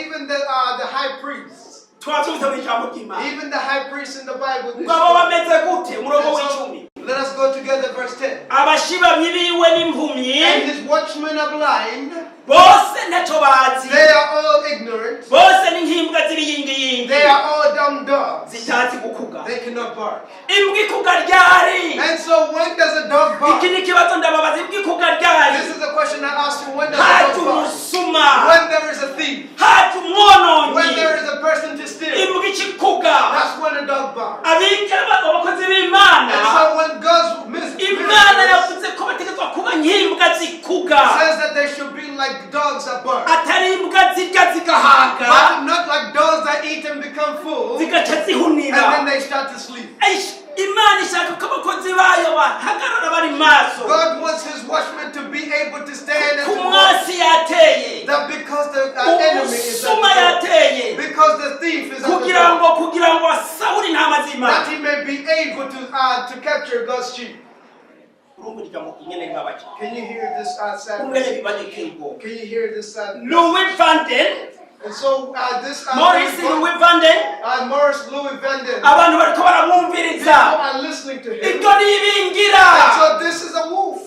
S2: Even the high priest,
S1: Twabyumvise mu ijambo ry'Imana.
S2: Even the high priest in the Bible.
S1: Ngo abo bameze gute? Umurongo
S2: And
S1: w'icumi.
S2: so, let us go together, verse 10.
S1: Abashibamyi biwe n'impumyi
S2: And his watchmen are blind,
S1: bose ntacyo bazi,
S2: they are all ignorant,
S1: bose ni nk'imbwa z'ibiyingiyingi
S2: they are all dumb dogs,
S1: zitazi gukuga.
S2: They cannot bark.
S1: Imbwa ikuga ryari?
S2: And so, when does a dog bark?
S1: Iki ni ikibazo ndababaza, imbwa ikuga ryari?
S2: This is the question I asked you. When does a
S1: Haje
S2: dog bark?
S1: umusuma,
S2: When there is a thief,
S1: haje
S2: when
S1: umwononyi,
S2: there is a person to steal,
S1: imbwa ikikuga.
S2: That's when a dog barks.
S1: Abiga abakozi b'Imana,
S2: And so when God's
S1: Imana
S2: ministers
S1: yavuze ko bategetswe kuba nk'imbwa zikuga,
S2: says that they should be like dogs that bark,
S1: atari imbwa zirya zigahaga
S2: but not like dogs that eat and become full, and
S1: zigaca zihunira.
S2: Then they start to sleep.
S1: Eish, Imana ishaka ko abakozi bayo bahagarara bari maso.
S2: God wants His watchmen to be able to stand and
S1: Ku
S2: to watch.
S1: mwasi yateye,
S2: That because the enemy is at
S1: umusuma
S2: the door,
S1: yateye,
S2: because the thief is at the
S1: kugira
S2: door,
S1: ngo kugira ngo asahure intama z'Imana.
S2: That he may be able to capture God's sheep.
S1: Urumva ijambo ingene ribabaje?
S2: Can you hear this sad
S1: Ingene
S2: message?
S1: bibaje ubwoba.
S2: Can you hear this sad?
S1: Louis Vanden,
S2: And so this
S1: Maurice Louis Vanden,
S2: Maurice Louis Vanden,
S1: abantu bariko
S2: people
S1: baramwumviriza.
S2: Are listening to him.
S1: Ibyo ni ibingira.
S2: And so this is a wolf.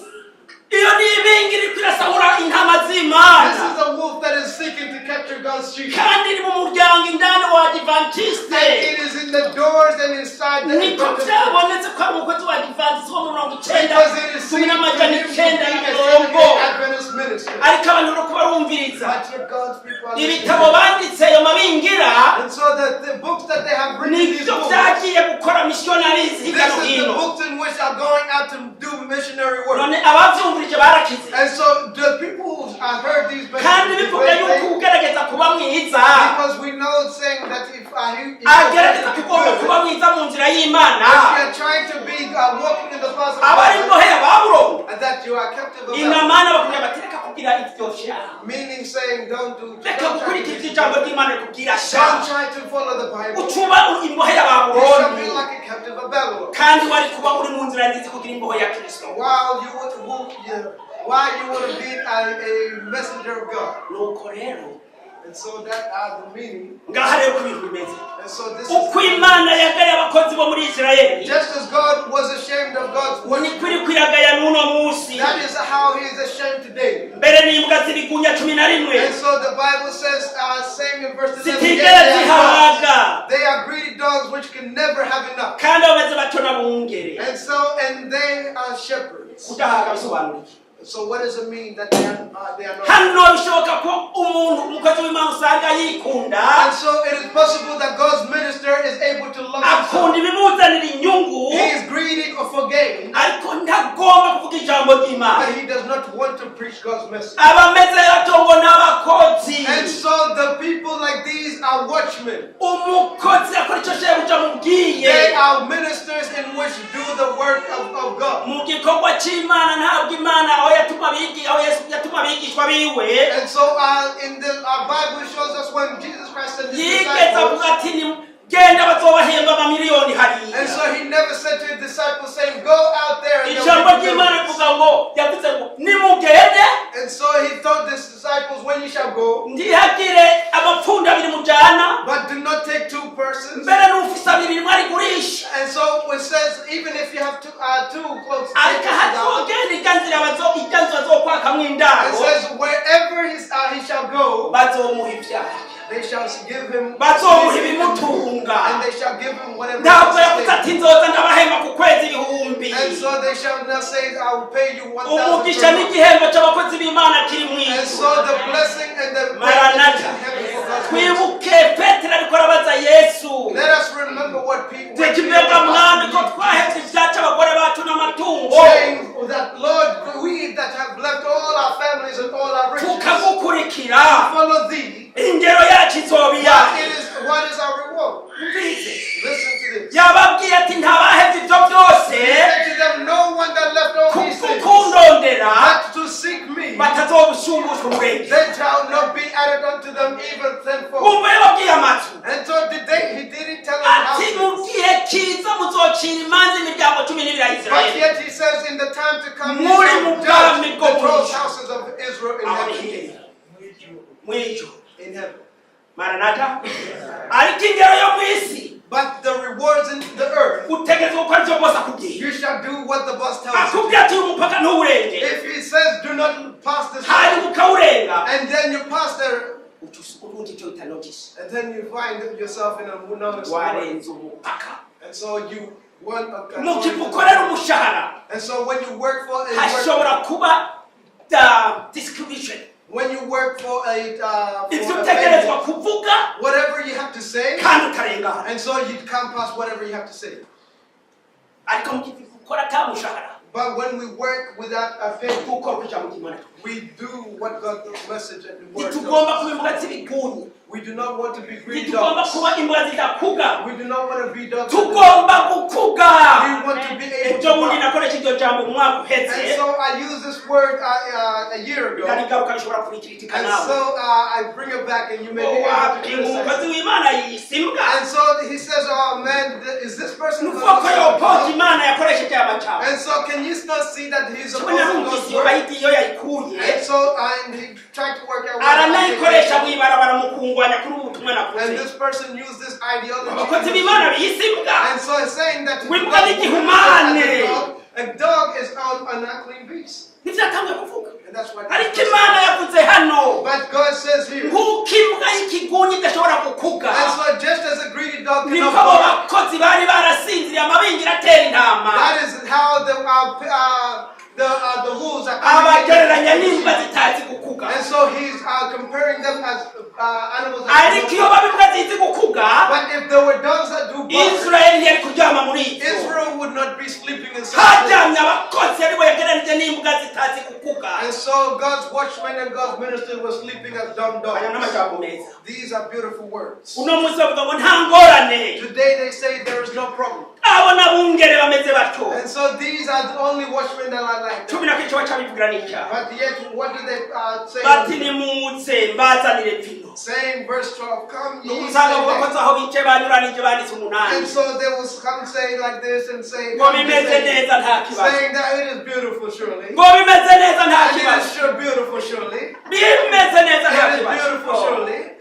S1: Iyo ni ibingira iriko irasahura intama z'Imana.
S2: This is a wolf that is seeking to capture God's sheep.
S1: Kandi iri mu muryango indani wa Adventiste.
S2: And it is in the doors and inside the
S1: Niko
S2: Adventist church.
S1: byabonetse ko ari umukozi wa Adventiste wo mu 90
S2: Because it is
S1: cumi
S2: seen to
S1: n'amajana
S2: him to be
S1: icenda na
S2: a
S1: mirongo.
S2: Seventh-day Adventist minister.
S1: Ariko abantu bariko barumviriza
S2: But yet God's people are listening.
S1: ibitabo banditse ayo mabingira.
S2: And so the books that they have written, these
S1: Nibyo
S2: books,
S1: byagiye gukora missionaries hirya
S2: this
S1: no
S2: is the
S1: hino.
S2: books in which are going out to do missionary work.
S1: None abavyumvirije barakize.
S2: And so the people who have heard these
S1: Kandi
S2: messages,
S1: bivuga yuko ugerageza kuba mwiza,
S2: because we know saying that if
S1: agerageza kugomba kuba mwiza mu nzira y'Imana,
S2: you are trying to be walking in the path of
S1: aba ari
S2: God,
S1: imbohe ya Babuloni.
S2: and that you are captive of them,
S1: Inamana bakubwira bati reka kugira ivyo sha,
S2: meaning saying don't do,
S1: reka
S2: don't try,
S1: gukurikiza
S2: to,
S1: ijambo ry'Imana rikubwira sha,
S2: don't try to follow the Bible.
S1: ucuba imbohe ya
S2: You shall be
S1: Babuloni,
S2: like a captive of Babylon.
S1: kandi wari kuba uri mu nzira nziza kugira imbohe ya Kristo.
S2: While you would walk, yeah, while you would have been a messenger of God.
S1: Nuko rero,
S2: And so that are the meaning.
S1: Ngaha rero uko ibintu bimeze,
S2: And so this
S1: uko
S2: is
S1: Imana yagaye abakozi bo muri Isirayeli,
S2: just as God was ashamed of God's work.
S1: Niko iri kwiragaya n'uno munsi.
S2: That is how he is ashamed today.
S1: Mbere n'imbwa z'ibigunya 11
S2: And so the Bible says, saying in verse 11,
S1: zitigera
S2: "Yet they are dogs.
S1: zihaga,
S2: They are greedy dogs which can never have enough."
S1: kandi bameze batyo n'abungere.
S2: And so, and they are shepherds.
S1: Kudahaga bisobanura iki?
S2: So what does it mean that they are not?
S1: Hano bishoboka ko umuntu umukozi w'Imana usanga yikunda,
S2: And so it is possible that God's minister is able to love himself.
S1: akunda ibimuzanira inyungu,
S2: He is greedy for gain,
S1: ariko ntagomba kuvuga ijambo ry'Imana.
S2: But he does not want to preach God's message.
S1: Abameze batyo ngo n'abakozi.
S2: And so the people like these are watchmen.
S1: Umukozi akora icyo shebuja amubwiye.
S2: They are ministers in which do the work of God.
S1: Mu gikorwa cy'Imana ntabwo Imana aho yatuma abigi- aho Yesu yatuma abigishwa biwe,
S2: And so in the Bible shows us when Jesus Christ sent his
S1: yigeze
S2: disciples.
S1: avuga ati "Ni- genda bazobahemba amamiliyoni hariya."
S2: And so he never said to his disciples saying, "Go out there and
S1: Ijambo
S2: they'll give you
S1: ry'Imana
S2: millions."
S1: rivuga ngo yavuze ngo nimugende,
S2: And so he told his disciples, "When you shall go,
S1: ntihagire amapfundo abiri mujana,
S2: but do not take two persons."
S1: mbere n'ufise abiri rimwe arigurisha.
S2: And so it says, even if you have two cloaks, take
S1: Ariko
S2: it down.
S1: ahazogenda irya nzira bazo irya nzu bazokwakamwo
S2: It
S1: indaro,
S2: says, wherever he shall go,
S1: bazomuha ibyaha,
S2: they shall give him
S1: bazomuha ibimutunga.
S2: And they shall give him whatever
S1: Ntabwo
S2: he
S1: yavuze
S2: sustains.
S1: ati nzoza ndabahemba ku kwezi ibihumbi.
S2: And so they shall not say, "I will pay you 1,000
S1: Umugisha
S2: per month."
S1: n'igihembo cy'abakozi b'Imana kiri mu
S2: And
S1: ijuru.
S2: so the blessing and the
S1: Maranatha.
S2: is in heaven for God's people.
S1: Twibuke Petero ariko arabaza Yesu,
S2: Let us remember what people
S1: teka mbega mwami ko twahevye ibyacu abagore bacu n'amatungo,
S2: saying that, "Lord, we that have left all our families and all our riches
S1: tukagukurikira,
S2: follow thee,
S1: ingero yacu izoba
S2: what
S1: iyahe?"
S2: is what is our reward?"
S1: Mbizi.
S2: Listen to this.
S1: Yababwiye ati ntabahevye ibyo byose
S2: He said to them, "No one that left all these things
S1: kukundondera
S2: but to seek me,
S1: batazobushumbusha ubwenge.
S2: they shall not be added unto them even tenfold."
S1: Wumva yababwiye amazu.
S2: And so did they he didn't tell them
S1: Ati
S2: how.
S1: mu gihe kiza muzocira imanza imiryango 12 ya
S2: But
S1: Isirayeli.
S2: yet he says in the time to come, he
S1: Muri
S2: shall
S1: mu
S2: judge
S1: bwami
S2: the
S1: bwo mu
S2: 12
S1: ijuru.
S2: houses of Israel in
S1: Aho ni
S2: heaven.
S1: hehe? Mw'ijuru.
S2: In heaven.
S1: Maranata. Ariko ingero yo mu isi,
S2: But the rewards in the earth,
S1: utegerezwa gukora ivyo boss akubwiye.
S2: You shall do what the boss tells you.
S1: Akubwira ati uyu mupaka ntuwurenge,
S2: If he says do not pass this
S1: hanyuma ukawurenga,
S2: and then you pass there,
S1: ubundi icyo bita notice,
S2: and then you find yourself in a another story.
S1: Warenze umupaka.
S2: And so you want a
S1: Mu gihe ukorera umushahara,
S2: And so when you work for a work,
S1: hashobora kuba the description,
S2: when you work for
S1: ibyo
S2: a
S1: utegerezwa
S2: payment,
S1: kuvuga
S2: whatever you have to say,
S1: kandi utarengana.
S2: And so you can't pass whatever you have to say.
S1: Ariko mu gihe ukora ata mushahara,
S2: But when we work without a pay,
S1: gukora uko ijambo ry'Imana,
S2: we do what God the message and the word tells
S1: ntitugomba
S2: us.
S1: kuba imbwa z'ibiguni.
S2: We do not want to be greedy
S1: Ntitugomba
S2: dogs.
S1: Kuba imbwa zidakuga.
S2: We do not want to be dogs. We
S1: Tugomba gukuga.
S2: want to be able
S1: Ejo
S2: to
S1: bundi
S2: bark.
S1: nakoresha iryo jambo mu mwaka uheze,
S2: And so I used this word a year ago.
S1: ndarigaruka rishobora kurikiritika
S2: And
S1: nawe.
S2: so I bring it back and you may be able to
S1: Wapinga
S2: criticize.
S1: umukozi w'Imana yiyise imbwa.
S2: And so he says, "Oh man, is this person
S1: Ni ukuvuga ko yopoje
S2: God?"
S1: Imana yakoresheje aya majambo.
S2: And so can you not see that he's
S1: Kimwe
S2: opposing
S1: narumvise
S2: God's
S1: iyo
S2: word?
S1: bayita iyo yayikuye,
S2: And so and he tried to work out what
S1: aranayikoresha mu ibarabara mu kungwanya kuri ubu butumwa navuze.
S2: And this person used this
S1: Abakozi
S2: ideology.
S1: b'Imana biyise imbwa.
S2: And so it's saying that
S1: W'imbwa n'igihumane.
S2: A dog is an unclean beast.
S1: Ntivyatanguye kuvuga.
S2: And that's what
S1: Ariko Imana yavuze hano,
S2: But God says here.
S1: nk'uko imbwa y'ikigunyi idashobora gukuga,
S2: And so just as a greedy dog
S1: niko
S2: cannot
S1: abo
S2: bark,
S1: bakozi bari barasinziriye amabingira atera intama,
S2: that is how the wolves are coming
S1: abagereranya
S2: in.
S1: n'imbwa zitazi gukuga.
S2: And so he's comparing them as animals that
S1: Ariko
S2: do
S1: iyo
S2: not bark.
S1: baba imbwa zizi gukuga,
S2: But if there were dogs that do bark,
S1: Israeli yari kuryama muri izo.
S2: Israel would not be sleeping in such a
S1: Haryamye abakozi aribo yagereranije n'imbwa zitazi gukuga.
S2: And so God's watchmen and God's ministers were sleeping as dumb
S1: Aya
S2: dogs.
S1: n'amajambo meza.
S2: These are beautiful words.
S1: Uno munsi bavuga ngo nta ngorane.
S2: Today they say there is no problem.
S1: Abo n'abungere bameze batyo.
S2: And so these are the only watchmen that are like
S1: Cumi
S2: that.
S1: na kwica bacabivugira n'icyaha,
S2: But yet, what do they say?
S1: bati nimutse mbazanire vino.
S2: Saying verse 12, "Come ye."
S1: Nuko usanga mu
S2: Say
S1: bakozi
S2: that.
S1: aho bicaye banyuranije banditse umunani,
S2: And so they will come say like this and say,
S1: ngo
S2: "Come ye,"
S1: bimeze
S2: say,
S1: neza nta kibazo,
S2: saying that it is beautiful, surely.
S1: ngo bimeze neza nta
S2: And it
S1: kibazo,
S2: is sure beautiful, surely.
S1: bimeze neza nta
S2: It is
S1: kibazo.
S2: beautiful, surely.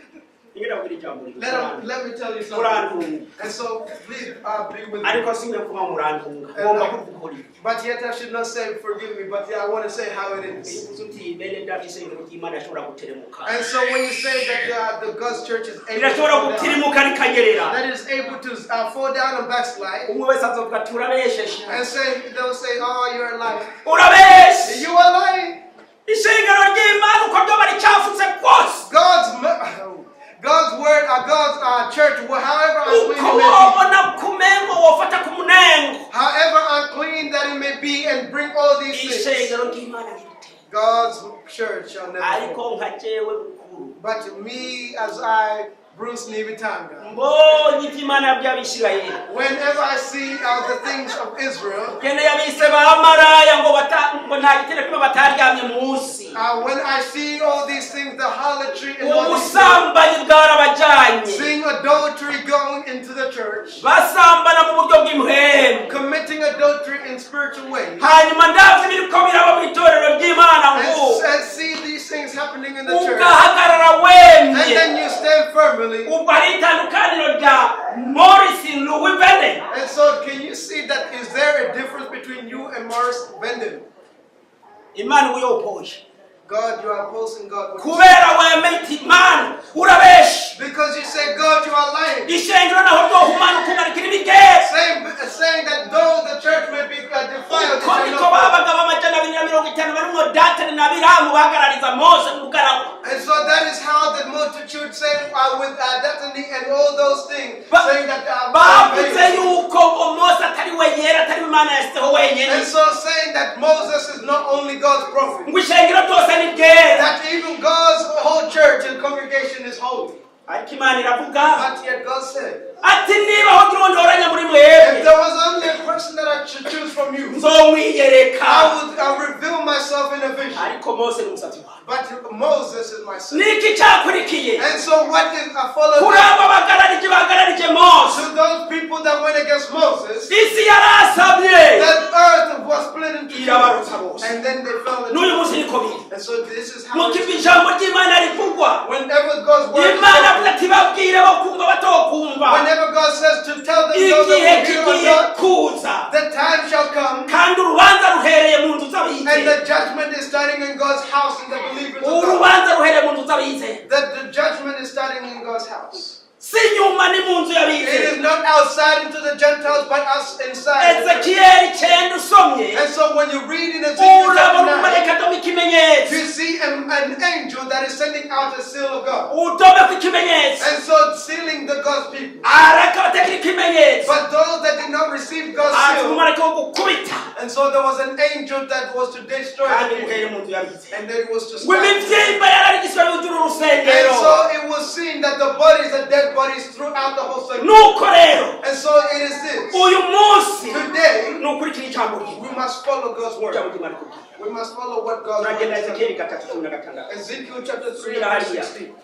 S1: Ingera kugira ijambo rimwe.
S2: Let me tell you something.
S1: Murantunga.
S2: And so please be with me.
S1: Ariko singe kuvuga ngo murantunga, ngomba kuvuga ukuri.
S2: But yet I should not say forgive me, but yeah, I want to say how it is.
S1: Iyo uvuze uti bene data isengero ry'Imana ashobora guteremuka,
S2: And so when you say that the God's church is able to
S1: rirashobora
S2: fall down,
S1: gutirimuka rikanyerera,
S2: that is able to fall down and backslide,
S1: umwe wese azovuga ati urabesheshe,
S2: and say they'll say, "Oh, you're lying.
S1: Urabeshe.
S2: You are lying."
S1: Ishengero ry'Imana uko ryoba ricafutse kose,
S2: God's word, God's church, well, however unclean
S1: uko
S2: it may be,
S1: wobona kumengo wofata ku munengo,
S2: however unclean that it may be, and bring all these things,
S1: ishengero ry'Imana ntiritera.
S2: God's church shall never
S1: Ariko
S2: fall.
S1: nka jewe bukuru,
S2: But me, as I, Bruce Nivitanga,
S1: mbonye ibyo Imana by'Abisirayeli,
S2: whenever I see the things of Israel,
S1: gene yabise bamaraya ngo bata- ngo nta gitero kimwe bataryamye munsi,
S2: when I see all these things, the harlotry and all these things,
S1: ubusambanyi bwarabajanye,
S2: seeing adultery going into the church,
S1: basambana mu buryo bw'impwemu,
S2: committing adultery in spiritual ways,
S1: hanyuma ndavye ibiriko biraba mu itorero ry'Imana ngo
S2: and see these things happening in the church,
S1: ugahagarara
S2: and
S1: wemye,
S2: then you stand firmly.
S1: Ubwo hari itandukaniro rya Morris Louis Bennett.
S2: And so, can you see that? Is there a difference between you and Morris Venden?
S1: Imana uba uyopoye.
S2: God, you are opposing God. What you say.
S1: Kubera wemeye iti Imana urabeshe.
S2: Because you say, "God, you are lying."
S1: Ishengero naho ryohumana ukumarikira ibigezi,
S2: Saying that though the church may be defiled, it
S1: uko
S2: shall
S1: niko
S2: not fall.
S1: babaga b'amajana 250 barimwo Datani na Abiramu bahagarariza Mose mu bugaragwa.
S2: And so that is how the multitude say with Daphne and all those things, saying that
S1: Bavuze yuko ngo Mose atari we yera atari we Imana yashyizeho wenyine,
S2: and so saying that Moses is not only God's prophet,
S1: ngo ishengero ryose ni ryera.
S2: That even God's whole church and congregation is holy.
S1: Ariko Imana iravuga
S2: But yet God said,
S1: ati niba hogira uwo ntoranya muri mwebwe,
S2: "If there was only a person that I should choose from you,
S1: nzomwiyereka.
S2: I would reveal myself in a vision."
S1: Ariko Mose ni umusatsi wawe.
S2: But Moses is my son.
S1: Niki cyakurikiye?
S2: And so what is I followed
S1: Kuri abo bagararije bagararije Mose,
S2: to those people that went against Moses,
S1: isi yarasabye,
S2: that earth was split into
S1: irabarutsa
S2: two.
S1: bose.
S2: And then they fell into
S1: N'uyu munsi niko biri.
S2: And so this is how
S1: Nuko
S2: it
S1: ibyo
S2: is.
S1: ijambo ry'Imana ivugwa,
S2: Whenever God's word is
S1: Imana avuze
S2: spoken,
S1: ati babwire bokumva batokumva,
S2: whenever God says to tell them those
S1: igihe
S2: that will hear or
S1: kigiye
S2: not,
S1: kuza,
S2: the time shall come,
S1: kandi urubanza ruhereye mu nzu
S2: and
S1: z'abizera.
S2: the judgment is starting in God's house and the believers of God.
S1: Urubanza ruhereye mu nzu z'abizera,
S2: That the judgment is starting in God's house.
S1: si nyuma, ni mu nzu
S2: It
S1: y'abizera.
S2: is not outside into the Gentiles, but us inside.
S1: Ezekiyeli 9 usomye,
S2: And so when you read in Ezekiel
S1: urabona
S2: chapter 9,
S1: umumarayika adoma ikimenyetso.
S2: you see an angel that is sending out a seal of God.
S1: Udome ku ikimenyetso,
S2: And so sealing the God's people.
S1: areka batagira ikimenyetso,
S2: But those that did not receive God's
S1: haza
S2: seal,
S1: umumarayika wo gukubita,
S2: and so there was an angel that was to destroy
S1: kandi
S2: the people.
S1: uhereye mu nzu y'abizera.
S2: And then it was to
S1: Ngo
S2: stop.
S1: imibyimba yararigiswa yuzura
S2: And
S1: urusengero.
S2: so it was seen that the bodies are dead bodies throughout the whole sanctuary.
S1: Nuko rero
S2: And so it is this.
S1: uyu munsi
S2: Today,
S1: ni ukurikira ijambo ryiwe,
S2: we must follow God's word.
S1: ijambo ry'Imana rikubwira.
S2: We must follow what God's word
S1: Turagenda
S2: is.
S1: Ezekiyeli 3:16.
S2: Ezekiel chapter 3
S1: Subira
S2: and verse
S1: hariya.
S2: 16.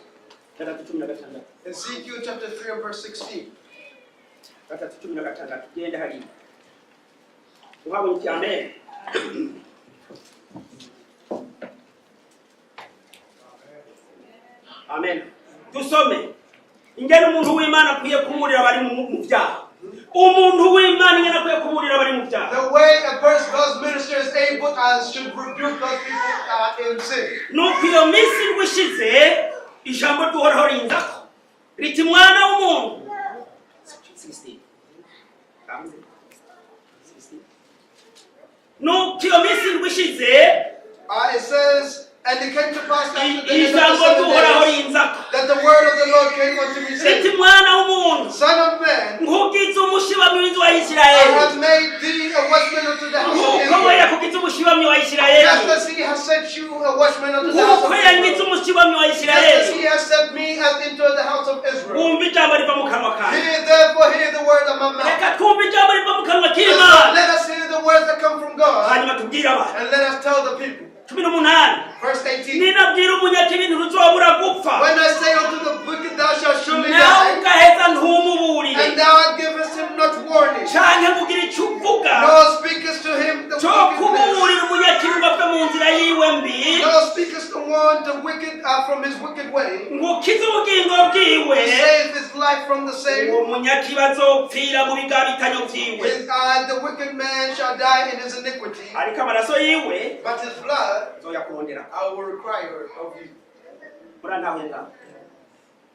S1: 3:16.
S2: Ezekiel chapter 3 and verse 16.
S1: 3:16, genda hariya uhabonye uti amen. Amen. Dusome ingene umuntu w'Imana akwiye kuburira abari mu byaha, umuntu w'Imana ingene akwiye kuburira abari mu byaha.
S2: The way a person, God's minister is able as should rebuke those people in sin.
S1: Nuko iyo minsi 7 ishize, ijambo ry'Uhoraho rinzako riti: "Mwana w'umuntu." 16. 16. Nuko iyo minsi 7 ishize,
S2: It says, "And it came to pass after the end of the
S1: ijambo
S2: 7
S1: ry'Uhoraho
S2: days
S1: rinzako
S2: that the word of the Lord came unto me,
S1: riti:
S2: saying,
S1: "Mwana w'umuntu,
S2: Son of man,
S1: nkugize umushibamyi w'inzu wa
S2: I
S1: Isirayeli,
S2: have made thee a watchman unto the house of
S1: nk'uko we
S2: Israel.
S1: yakugize umushibamyi wa Isirayeli,
S2: Just as he has set you a watchman unto the house
S1: nk'uko
S2: of
S1: yangize
S2: Israel,
S1: umushibamyi wa
S2: just as
S1: Isirayeli,
S2: he has set me as into the house of Israel.
S1: wumva ijambo riva mu kanwa kanjye."
S2: Hear therefore, hear the word of my mouth."
S1: Reka twumve ijambo riva mu kanwa
S2: And so
S1: k'Imana,
S2: let us hear the words that come from God,
S1: hanyuma tubwire abantu.
S2: and let us tell the people.
S1: 18.
S2: Verse 18.
S1: Ninabwira umunyakibi ntuzobura gupfa,
S2: "When I say unto the wicked, Thou shalt surely
S1: nawe
S2: die,
S1: ugaheza ntumuburire,
S2: and thou givest him not warning,
S1: canke ngo ugire icyo uvuga
S2: nor speakest to him the
S1: cyo
S2: wickedness,
S1: kububurira umunyakibi ngo ave mu nzira yiwe mbi,
S2: nor speakest to warn the wicked from his wicked way,
S1: ngo ukize ubugingo bwiwe,
S2: to save his life from the same,
S1: uwo munyakibi azopfira mu bigabitanyo vyiwe,
S2: the wicked man shall die in his iniquity,
S1: ariko amaraso yiwe
S2: but his blood
S1: nzoyakurondera."
S2: I will require of you.
S1: Murantahuye ngaho?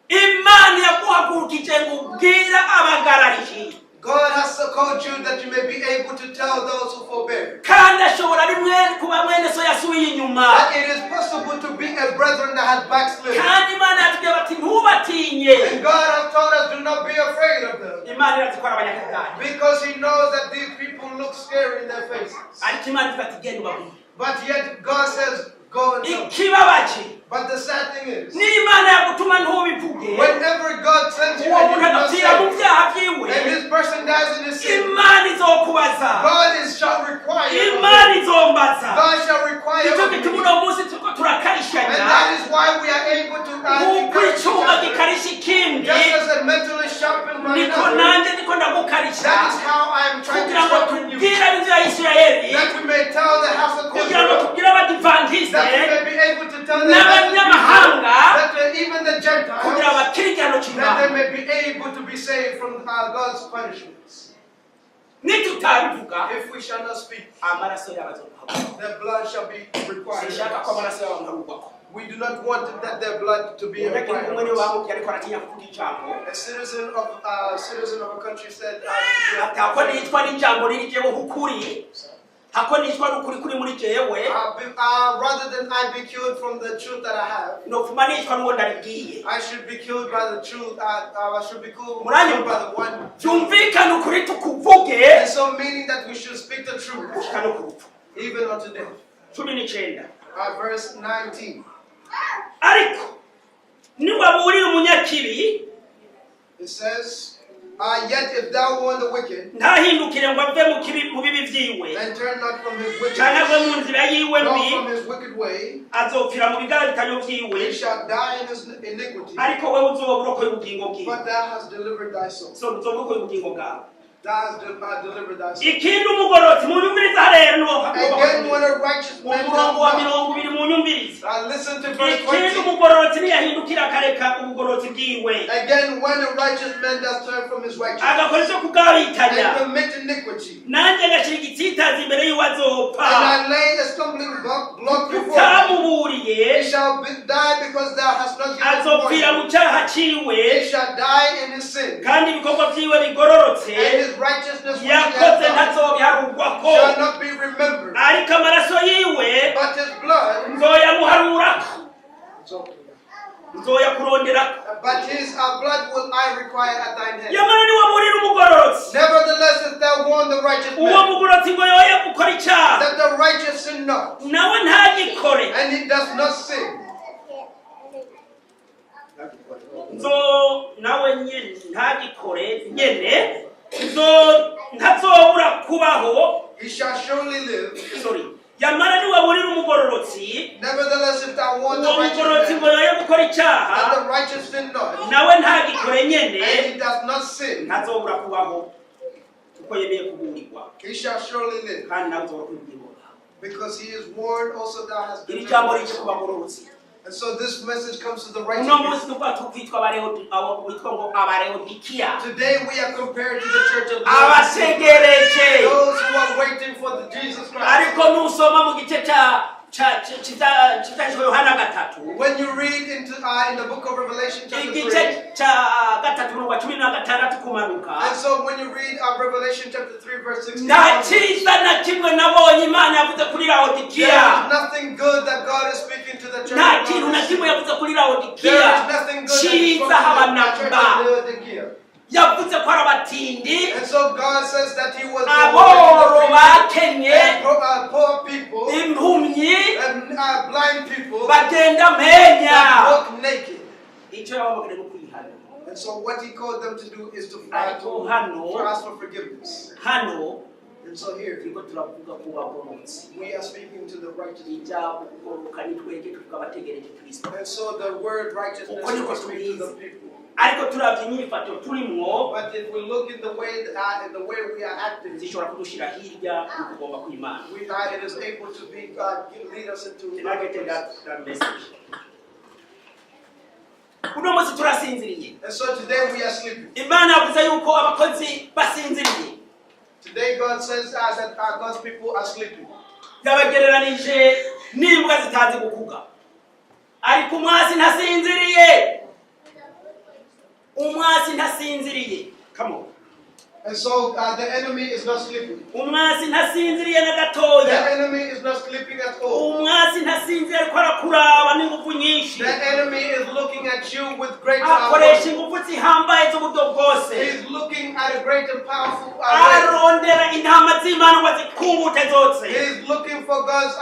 S1: Imana yaguhagurukije ngo ubwire abagarariji.
S2: God has called you that you may be able to tell those who forbear
S1: Kandi ashobora rimwe kuba mwene so yasubiye inyuma,
S2: that it is possible to be a brethren that has backslidden.
S1: kandi Imana yatubwiye bati ntubatinye.
S2: And God has told us, do not be afraid of them.
S1: Imana irazikora abanyakagari,
S2: Because he knows that these people look scary in their faces.
S1: ariko Imana ivuga ati genda ubabwire.
S2: But yet God says, go and tell them.
S1: Ikibabaje,
S2: But the sad thing is,
S1: n'Imana yagutuma ntubivuge,
S2: whenever God sends you
S1: uwo
S2: and you
S1: muntu
S2: do not
S1: agapfira mu
S2: say,
S1: byaha byiwe,
S2: and this person dies in his sin,
S1: Imana izokubaza.
S2: God is shall require of
S1: Imana
S2: you.
S1: izombaza.
S2: God shall require
S1: Nicyo
S2: of
S1: gituma
S2: you.
S1: uno munsi turiko turakarishanya,
S2: And that is why we are able to
S1: nk'uko
S2: encourage each
S1: icyuma
S2: other.
S1: gikarisha ikindi,
S2: Just as a metal is sharpened by
S1: niko
S2: another,
S1: nanjye niko ndagukarisha,
S2: that is how I am trying to
S1: kugira ngo
S2: sharpen you.
S1: tubwire ab'inzu ya Isirayeli,
S2: That we may tell the house of
S1: kugira ngo
S2: Israel,
S1: tubwire Abadivantisite
S2: that we may be able to tell the
S1: n'abanyamahanga,
S2: that even the
S1: kugira
S2: Gentiles,
S1: bakire igihano
S2: that they
S1: cy'Imana.
S2: may be able to be saved from God's punishments.
S1: Nitutabivuga,
S2: If we shall not speak,
S1: amaraso yabo azoguhabwa.
S2: their blood shall be required
S1: Sinshaka ko
S2: of us.
S1: amaraso y'abantu arugwako.
S2: We do not want that their blood to be
S1: Umunyagihugu
S2: required
S1: umwe
S2: of
S1: niwe
S2: us.
S1: bamubwiye ariko aratinya kuvuga ijambo,
S2: A citizen of a country said,
S1: ati ako nicwa n'ijambo riri jewe ukuri, ako nicwa n'ukuri kuri muri jewe,
S2: rather than I be killed from the truth that I have,
S1: nopfuma nicwa n'uwo ndaribwiye.
S2: I should be killed by the truth. I should be killed
S1: Muranyumva?
S2: by the one."
S1: Byumvikane ukuri tukuvuge
S2: And so, meaning that we should speak the truth
S1: gushika no ku rupfu.
S2: even unto death.
S1: 19.
S2: Verse 19.
S1: Ariko niwaburira umunyakibi,
S2: It says, "Yet if thou warn the wicked,
S1: ntahindukire ngo ave mu kibi mu bibi vyiwe,
S2: and turn not from his
S1: canke ave
S2: wickedness,
S1: mu nzira yiwe
S2: nor
S1: mbi,
S2: from his wicked way,
S1: azopfira mu bigabitanyo vyiwe,
S2: he shall die in his iniquity,
S1: ariko wewe uzoba urokoye ubugingo bwiwe."
S2: but thou hast delivered thy soul."
S1: So uzoba urokoye ubugingo bwawe.
S2: Thou hast delivered thyself.
S1: Ikindi umugororotsi munyumvirize hariya niwo
S2: Again, when a righteous man
S1: umurongo wa
S2: does not.
S1: 20 munyumvirize.
S2: Listen to verse
S1: Ikindi
S2: 20.
S1: umugororotsi niyahindukira akareka ubugororotsi bwiwe
S2: Again, when a righteous man does turn from his righteousness
S1: agakora ivyo kugabitanya
S2: and commit iniquity,
S1: nanjye ngashyira igitsitazi imbere y'uwo azopfa
S2: and I lay a stumbling block before him,
S1: utamuburiye
S2: he shall die because thou hast not given
S1: azopfira
S2: warning.
S1: mu cyaha ciwe
S2: He shall die in his sin,
S1: kandi ibikorwa vyiwe bigororotse
S2: and his righteousness which he
S1: yakoze
S2: hath done
S1: ntazobiharugwako
S2: shall not be remembered,
S1: ariko amaraso yiwe
S2: but his blood,
S1: nzoyamuharurako nzoyakuronderako.
S2: But his blood will I require at thine hand.
S1: Yamara niwaburira umugororotsi
S2: Nevertheless, if thou warn the righteous
S1: uwo
S2: man,
S1: mugororotsi ngo yoye gukora icyaha
S2: that the righteous sin not,
S1: nawe ntagikore
S2: and he does not sin,
S1: nzo nawe nyene ntagikore nyene nzo ntazobura kubaho.
S2: He shall surely live.
S1: Sorry, yamara niwaburira umugororotsi
S2: Nevertheless, if thou warn the
S1: uwo
S2: righteous
S1: mugororotsi ngo
S2: man,
S1: yoye gukora icyaha
S2: that the righteous sin not,
S1: nawe ntagikore nyene
S2: and he does not sin,
S1: ntazobura kubaho kuko yemeye kuburirwa
S2: he shall surely live.
S1: kandi nawe uzobura kubibwirwa.
S2: Because he is warned, also thou hast
S1: Iri
S2: delivered
S1: jambo rije
S2: thyself.
S1: ku bagororotsi.
S2: And so this message comes to the righteous
S1: Uno munsi
S2: people.
S1: tuvuga tukwitwa abo witwa ngo abarewodikiya
S2: Today we are compared to the church of Laodicea.
S1: Abategereje.
S2: Those who are waiting for the Jesus Christ.
S1: Ariko nusoma mu gice ca ca Yohana 3
S2: When you read in the book of Revelation chapter
S1: igice
S2: 3,
S1: ca 3 umurongo wa 16 kumanuka
S2: and so when you read Revelation chapter 3 verse 16,
S1: nta cyiza na kimwe nabonye Imana yavuze kuri
S2: there
S1: Laodikiya.
S2: is nothing good that God is speaking to the church
S1: Nta
S2: of
S1: kintu na
S2: Laodicea.
S1: kimwe yavuze kuri
S2: There
S1: Laodikiya
S2: is nothing good that is
S1: cyiza
S2: spoken
S1: haba
S2: to
S1: na
S2: the church
S1: mba.
S2: of Laodicea.
S1: Yavuze ko ari abatindi
S2: And so God says that he was
S1: aboro bakenye
S2: and poor people
S1: impumyi
S2: and blind people
S1: bagenda mpenya.
S2: that walk naked.
S1: Icyo yababwira ni ukwihana.
S2: And so what he called them to do is
S1: Ariko hano
S2: to ask for forgiveness.
S1: Hano
S2: And so here
S1: turiko turavuga ku bagororotsi.
S2: We are speaking to the righteous.
S1: Ijambo kugororoka ni twebwe tuvuga abategereje Kristo.
S2: And so the word righteousness
S1: Uko niko
S2: we speak to the
S1: tubizi.
S2: People.
S1: Ariko turavye inyifato turimwo
S2: But if we look in the way that, in the way we are acting,
S1: zishobora kudushira hirya y'ukugomba kw'Imana.
S2: It is able to be lead us into.
S1: Can I get that message? Uno munsi turasinziriye.
S2: And so today we are sleeping.
S1: Imana yavuze yuko abakozi basinziriye.
S2: Today God says that God's people are sleeping.
S1: Yabagereranije n'imbwa zitazi gukuga ariko umwasi ntasinziriye, umwasi ntasinziriye. Come on.
S2: And so the enemy is not sleeping.
S1: Umwasi ntasinziriye na gatoya.
S2: The enemy is not sleeping at all.
S1: Umwasi ntasinziriye ariko arakuraba n'ingufu nyinshi.
S2: The enemy is looking at you with great
S1: Akoresha
S2: power.
S1: Ingufu zihambaye z'uburyo bwose.
S2: He's looking at a great and powerful way.
S1: Arondera intama z'Imana ngo azikungute zose.
S2: He's looking for God's.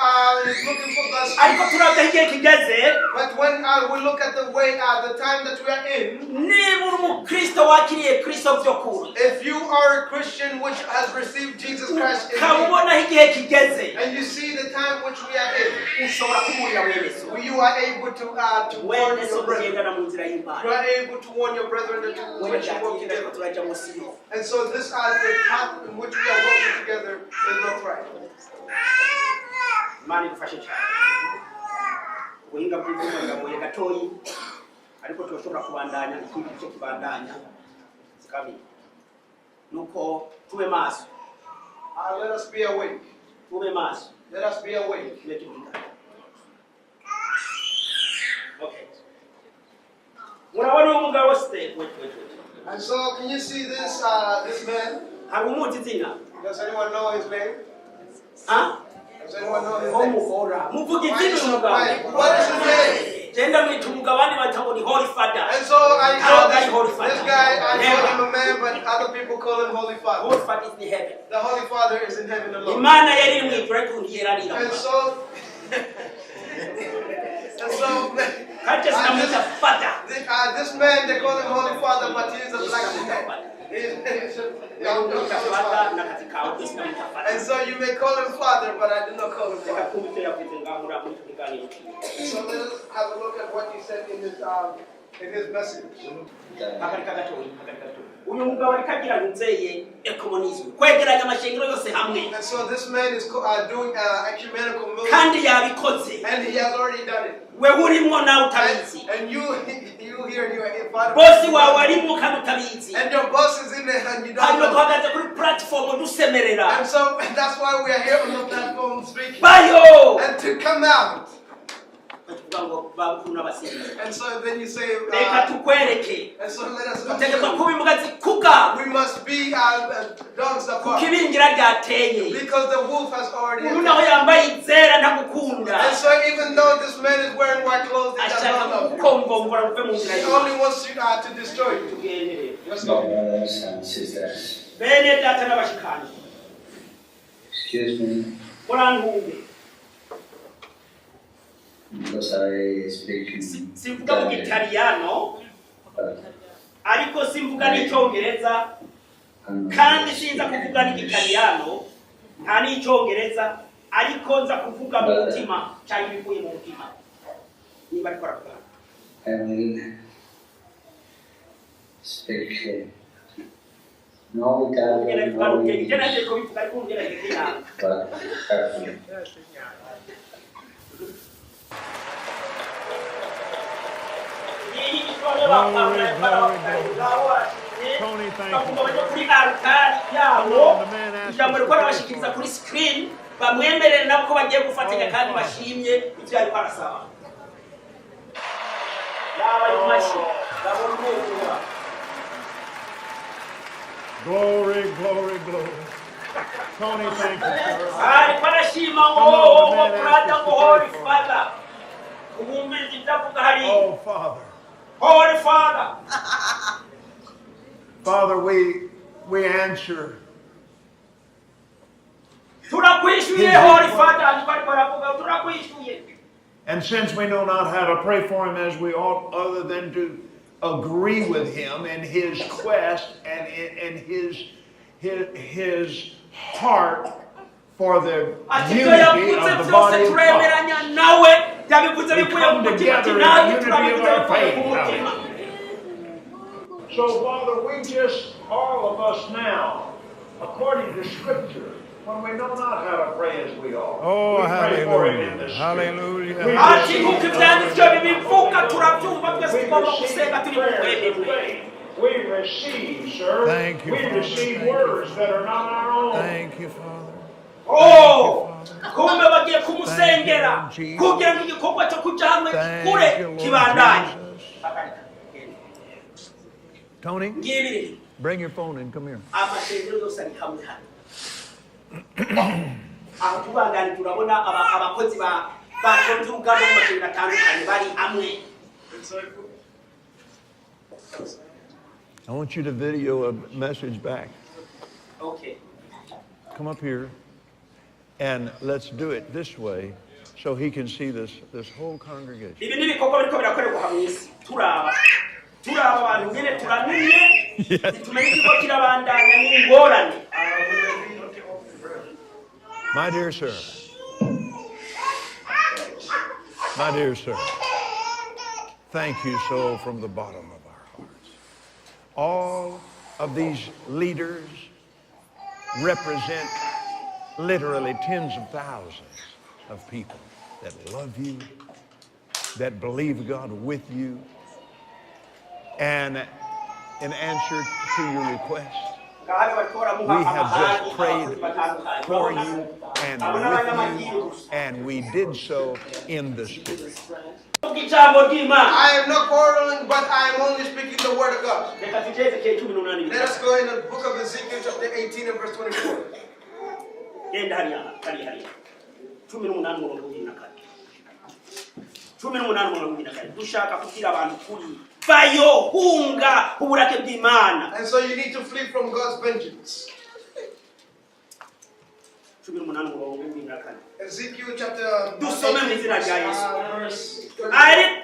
S2: He's looking for God's.
S1: Ariko turabye aho igihe kigeze
S2: But when we look at the way, the time that we are in,
S1: niba uri umukristo wakiriye Kristo by'ukuri
S2: if you are a Christian which has received Jesus Christ in
S1: ukaba
S2: you,
S1: ubona aho igihe kigeze
S2: and you see the time which we are in,
S1: ushobora kuburira mwene so
S2: you are able to warn
S1: mwene so
S2: your brethren.
S1: mugendana mu nzira y'Imana.
S2: You are able to warn your brethren that you,
S1: Mwene
S2: which you walk
S1: data
S2: together.
S1: turajya munsi yo
S2: And so this the path in which we are walking together is not right.
S1: Imana idufashe cyane. Ubuhinga bw'ibyuma biragoye gatoyi ariko turashobora kubandanya ikindi gice kibandanya kabiri nuko tube maso.
S2: Let us be awake.
S1: Tube maso.
S2: Let us be awake.
S1: Tube tuvugana. Okay, murabona uyu mugabo se? Wait, wait, wait.
S2: And so can you see this man?
S1: Hari umuzi izina?
S2: Does anyone know his name?
S1: Ah?
S2: Does anyone know his name?
S1: Omugora muvuga
S2: Why
S1: izina
S2: is
S1: uyu mugabo.
S2: What is his name?
S1: Genda mwita umugabo abandi bata ngo ni Holy Father.
S2: And so I call this guy, I
S1: Never.
S2: call him a man, but other people call him Holy Father.
S1: Holy Father is in heaven.
S2: The Holy Father is in heaven alone.
S1: Imana yari iri mu ijuru ariko ntiyararira.
S2: And so,
S1: Kandi sinamwita father.
S2: this man, they call him Holy Father, but he is a black man. Don't call him
S1: Mutafata
S2: father.
S1: n'akazi kawe twese ndamutafata.
S2: And so you may call him father, but I do not call him
S1: Reka
S2: father.
S1: twumve ivyo yavuze ngaho muri icyo kiganiro ciwe.
S2: So let us have a look at what he said in his message.
S1: Hagarika gatoyi, hagarika gatoyi. Uyu mugabo ariko agira nzeye ecumenism, kwegeranya amashengero yose hamwe.
S2: And so this man is doing ecumenical ministry,
S1: Kandi yabikoze.
S2: And he has already done it.
S1: Wewe urimwo nawe utabizi.
S2: And you here, you are in part of
S1: Bosi wawe arimwo kandi utabizi.
S2: And your boss is in there, and you don't
S1: Hanyuma
S2: know.
S1: duhagaze kuri platform dusemerera.
S2: And so that's why we are here on the platform speaking.
S1: Bayo
S2: And to come out.
S1: Tuvuga ngo babukuru n'abasinzi.
S2: And so then you say,
S1: Reka tukwereke.
S2: and so let us.
S1: Dutegerezwa kuba imbwa zikuka
S2: We must be dogs
S1: kuko
S2: apart
S1: ibingira ryateye.
S2: Because the wolf has already
S1: Uyu naho
S2: attacked.
S1: yambaye izera ntagukunda.
S2: And so even though this man is wearing white clothes, he does
S1: Ashaka
S2: not love you.
S1: kugukomvomvora uve mu nzira
S2: He
S1: y'Imana.
S2: only wants you, to destroy you.
S1: Tugende rero.
S2: Let's
S3: My
S2: go.
S3: brothers and sisters,
S1: Bene data n'abashikanje,
S3: excuse me
S1: murantunge.
S3: Because I speak in
S1: Simvuga mu
S3: Italian,
S1: gitaliyano,
S3: but
S1: ariko simvuga n'icyongereza,
S3: I'm not
S1: kandi sinza
S3: speaking
S1: kuvuga
S3: English.
S1: n'igitaliyano nta n'icyongereza, ariko nza kuvuga mu mutima cyangwa ibivuye mu mutima niba ariko aravuga.
S3: I will speak no
S1: Ugenda
S3: Italian,
S1: bivuga
S3: no
S1: n'ubwenge ibyo
S3: English,
S1: nanjye ko bivuga ariko ngerageza kwihanga.
S3: But carefully.
S1: Iyi gitore bakabura ngabo barashimye.
S4: Tony, thank you.
S1: Bavuga bajya kuri altari yabo, ijambo riko arabashikiriza kuri screen, bamwemerere nabo ko bagiye gufatanya kandi bashimye ibyo ariko arasaba. Yaba ayo mashyi ndabona umwuzura.
S4: Glory, glory, glory. Tony, thank you, sir.
S1: Ariko arashima ngo ngo brother, ngo holy father, kubumviriza ibyo avuga hariya.
S4: Oh, Father.
S1: Holy father.
S4: Father, we answer
S1: Turakwishyuye, holy father. Ariko aravuga turakwishyuye.
S4: And since we know not how to pray for him as we ought, other than to agree with him in his quest and in his heart for the
S1: Ati ibyo
S4: unity
S1: yavuze
S4: of the
S1: byose
S4: body of Christ.
S1: turemeranya nawe, yabivuze
S4: We
S1: bivuye mu
S4: come
S1: mutima, ati
S4: together in
S1: natwe
S4: the unity
S1: turabivuze
S4: of our
S1: bivuye ku
S4: faith.
S1: mutima.
S4: So, Father, we just, all of us now, according to Scripture, when we know not how to pray as we ought,
S5: Oh,
S4: we pray for him in
S5: hallelujah.
S4: the Spirit.
S5: Hallelujah.
S4: We
S1: Ati
S4: receive
S1: nk'uko ibyanditswe bibivuga, turabyumva twese,
S4: We
S1: tugomba
S4: receive
S1: gusenga turi mu
S4: prayers of
S1: bwememwe.
S4: faith. We receive, sir.
S5: Thank you,
S4: We
S5: Father.
S4: receive
S5: Thank you,
S4: words that are not our own.
S5: Thank you, Father.
S1: Oh, kumbe bagiye kumusengera
S5: Thank you, Jesus.
S1: kugira ngo igikorwa cyo kuja hamwe
S5: Thank
S1: kure
S5: you, Lord
S1: kibandanye.
S5: Jesus. Tony,
S1: Ngibi rero
S5: bring your phone and come here.
S1: Amashengero yose ari hamwe hano. Aho tubandanye turabona abakozi ba batonze urugamba mu mashengero atandukanye bari hamwe.
S2: And so
S4: I want you to video a message back.
S1: Okay.
S4: Come up here and let's do it this way so he can see this whole congregation.
S1: Ibi ni ibikorwa biriko birakorerwa aha mu isi, turaba turaba abantu nyene turanumye, ntitumenye ikigo kirabandanya n'ingorane.
S4: My dear sir, my dear sir, thank you so from the bottom of our hearts. All of these leaders represent literally tens of thousands of people that love you, that believe God with you, and in answer to your request,
S1: Ngaha bariko baramuha
S4: we have
S1: amahagi
S4: just prayed
S1: abakozi batandukanye.
S4: for you and
S1: Abo ni
S4: with
S1: abanyamadini
S4: you,
S1: gusa.
S4: and we did so in the Spirit.
S1: Vuga ijambo ry'Imana.
S2: I am not quarreling, but I am only speaking the word of God.
S1: Reka tuje Ezekiyeli 18.
S2: Let us go in the book of Ezekiel, chapter 18 and verse 24.
S1: Genda hariya, hariya, hariya, 18 umurongo 24, 18 umurongo 24. Dushaka kubwira abantu kuri vayo, hunga uburake bw'Imana.
S2: And so you need to flee from God's vengeance.
S1: 18 umurongo 24.
S2: Ezekiel chapter
S1: Dusome mu
S2: 18,
S1: izina rya Yesu.
S2: verse 24.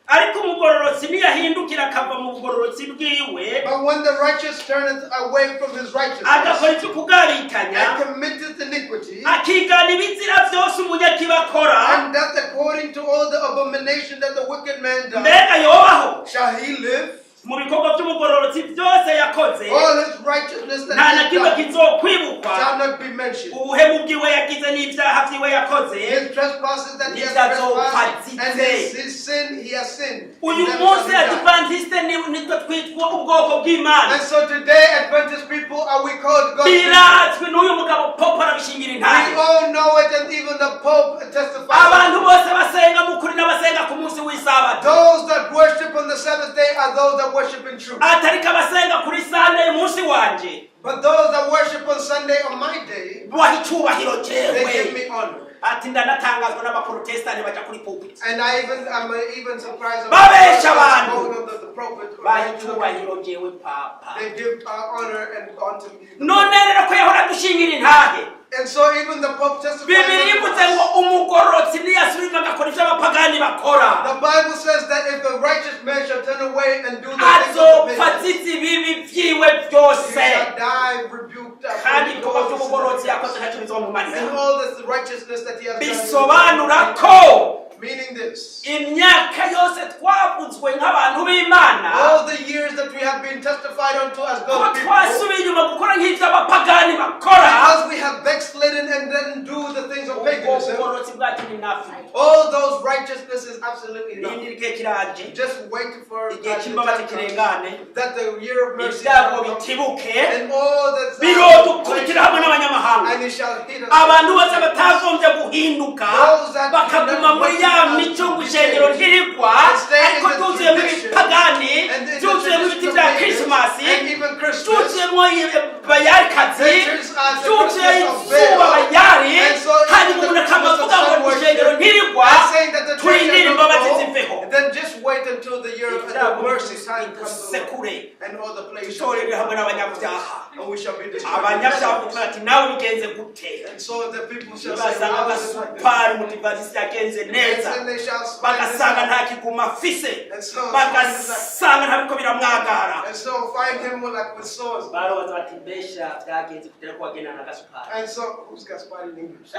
S1: Ariko umugororotsi Umugororotsi niyahindukira akava mu bugororotsi bwiwe,
S2: But when the righteous turneth away from his righteousness
S1: agakora ibyo kugarikanya,
S2: and committeth iniquity,
S1: akigana ibizira byose umunyakibi akora,
S2: and doth according to all the abomination that the wicked man doth,
S1: mbega yobaho?
S2: Shall he live?
S1: Mu bikorwa by'umugororotsi byose yakoze,
S2: All his righteousness that
S1: nta na
S2: he
S1: kimwe
S2: hath done
S1: kizokwibukwa.
S2: Shall not be mentioned.
S1: Ubuhemu bwiwe yagize n'ibyaha byiwe yakoze,
S2: His trespasses that he has
S1: Nibyazo
S2: trespassed, and his sin he has sinned.
S1: Uyu
S2: Never
S1: munsi
S2: shall he die.
S1: Adivantiste nitwe twitwa ubwoko bw'Imana.
S2: And so today, Adventist people, are we called God's people?
S1: Birazwi n'uyu mugabo Pope arabishingira intahe.
S2: We all know it, and even the Pope testifies.
S1: Abantu bose basenga mu kuri n'abasenga ku munsi w'isabato,
S2: Those that worship on the seventh day are those that worship in truth.
S1: Atariko abasenga kuri Sunday umunsi wanje,
S2: But those that worship on Sunday on my day,
S1: bubaha icyubahiro
S2: they give
S1: jewe.
S2: Me honor.
S1: Ati ndanatangazwa n'abaprotestani baja kuri pulpit
S2: And I'm even surprised about
S1: babesha
S2: the
S1: abantu.
S2: the prophet.
S1: Baha icyubahiro jewe papa.
S2: They give honor and unto me.
S1: None rero ko yahora dushingira intahe,
S2: And so even the Pope testified
S1: Bibiri
S2: unto
S1: ivuze ngo
S2: us.
S1: umugororotsi niyasubira agakora ibyo abapagani bakora,
S2: The Bible says that if the righteous man shall turn away and do the things of the
S1: azopfa
S2: pagan,
S1: azize ibibi vyiwe
S2: he
S1: byose,
S2: shall die rebuked
S1: kandi ibikorwa
S2: for all
S1: by'ubugororotsi
S2: his
S1: yakoze ntacyo bizomumarira.
S2: and all this righteousness that he has done.
S1: Bisobanura ko
S2: Meaning this,
S1: imyaka yose twavuzwe nk'abantu b'Imana,
S2: all the years that we have been testified unto as
S1: ko
S2: God's people,
S1: twasubiye inyuma gukora nk'ibyo abapagani bakora,
S2: because we have backslidden and then do the things of
S1: ubwo
S2: paganism,
S1: bugororotsi bwacu ni nothing.
S2: All those righteousness is absolutely nothing.
S1: Rindira igihe kiraje,
S2: Just wait for
S1: igihe
S2: the
S1: cy'imbabazi
S2: time comes,
S1: kirengane,
S2: that the year of mercy
S1: ibyago
S2: shall come,
S1: bitibuke,
S2: and all that's
S1: birodukubitira hamwe n'abanyamahanga.
S2: And it shall hit us.
S1: Abantu bose batagombye guhinduka bakaguma muri ya mico ngo ishengero ntirigwa, ariko byuzuyemo ibipagani,
S2: And in the
S1: byuzuyemo ibiti
S2: tradition
S1: bya
S2: of pagans,
S1: Kirismasi,
S2: and even Christmas,
S1: byuzuyemo bayarikazi, byuzuye izuba bayari, hanyuma umuntu akaba avuga ngo ishengero ntirigwa,
S2: and saying that the church
S1: turindire
S2: shall
S1: imbabazi
S2: not
S1: ziveho,
S2: fall, then just wait until the year of the mercy time comes along,
S1: sekure,
S2: and all the plagues shall
S1: dutorere hamwe n'abanyabyaha.
S2: And we shall be destroyed.
S1: Abanyabyaha bavuga ati nawe bigenze gute?
S2: And so the people shall say,
S1: Basanga
S2: "How is it like this?"
S1: agasupari umudivantisi yagenze
S2: And
S1: neza,
S2: then they shall find this
S1: bagasanga
S2: out.
S1: nta kiguma afise,
S2: And so
S1: bagasanga ntabiko biramwagara,
S2: And so find him with, like with swords.
S1: barobaza bati mbesha byagenze kugera ko wagendana na gasupari?
S2: And so who's Gaspar in English?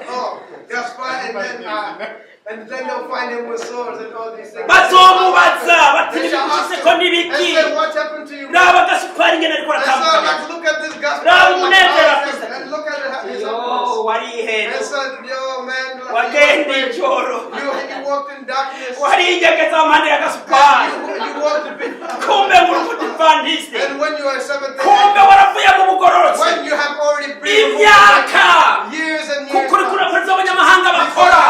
S2: Oh, Gaspar, and then they'll find him with swords and all these things.
S1: Bazomubaza bati
S2: They shall ask
S1: nibigushitse
S2: him
S1: ko
S2: and
S1: nibiki?
S2: say, "What happened to you?"
S1: Raba gasupari ngene ariko
S2: And so
S1: aratambuka,
S2: like, look at this Gaspar,
S1: raba
S2: like,
S1: umunezero afise,
S2: and look at his
S1: yo
S2: happiness.
S1: warihenda,
S2: And so, yo man, like,
S1: wagenda
S2: you,
S1: ijoro,
S2: you walked in darkness.
S1: warinyegeza amande ya gasupari,
S2: And you walked in
S1: kumbe muri umudivantiste,
S2: And when you are seventh day,
S1: kumbe waravuye mu bugororotsi
S2: when you have already been
S1: imyaka,
S2: years and years
S1: kuko uriko urakora ibyo abanyamahanga bakora,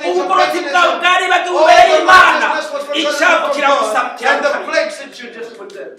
S1: ubugororotsi bwawe bwari bagiwe
S2: all
S1: imbere
S2: the
S1: y'Imana,
S2: righteousness was forgotten
S1: icyago
S2: from
S1: kiragusa
S2: God, and the
S1: kiragusa.
S2: plague hit you just with them.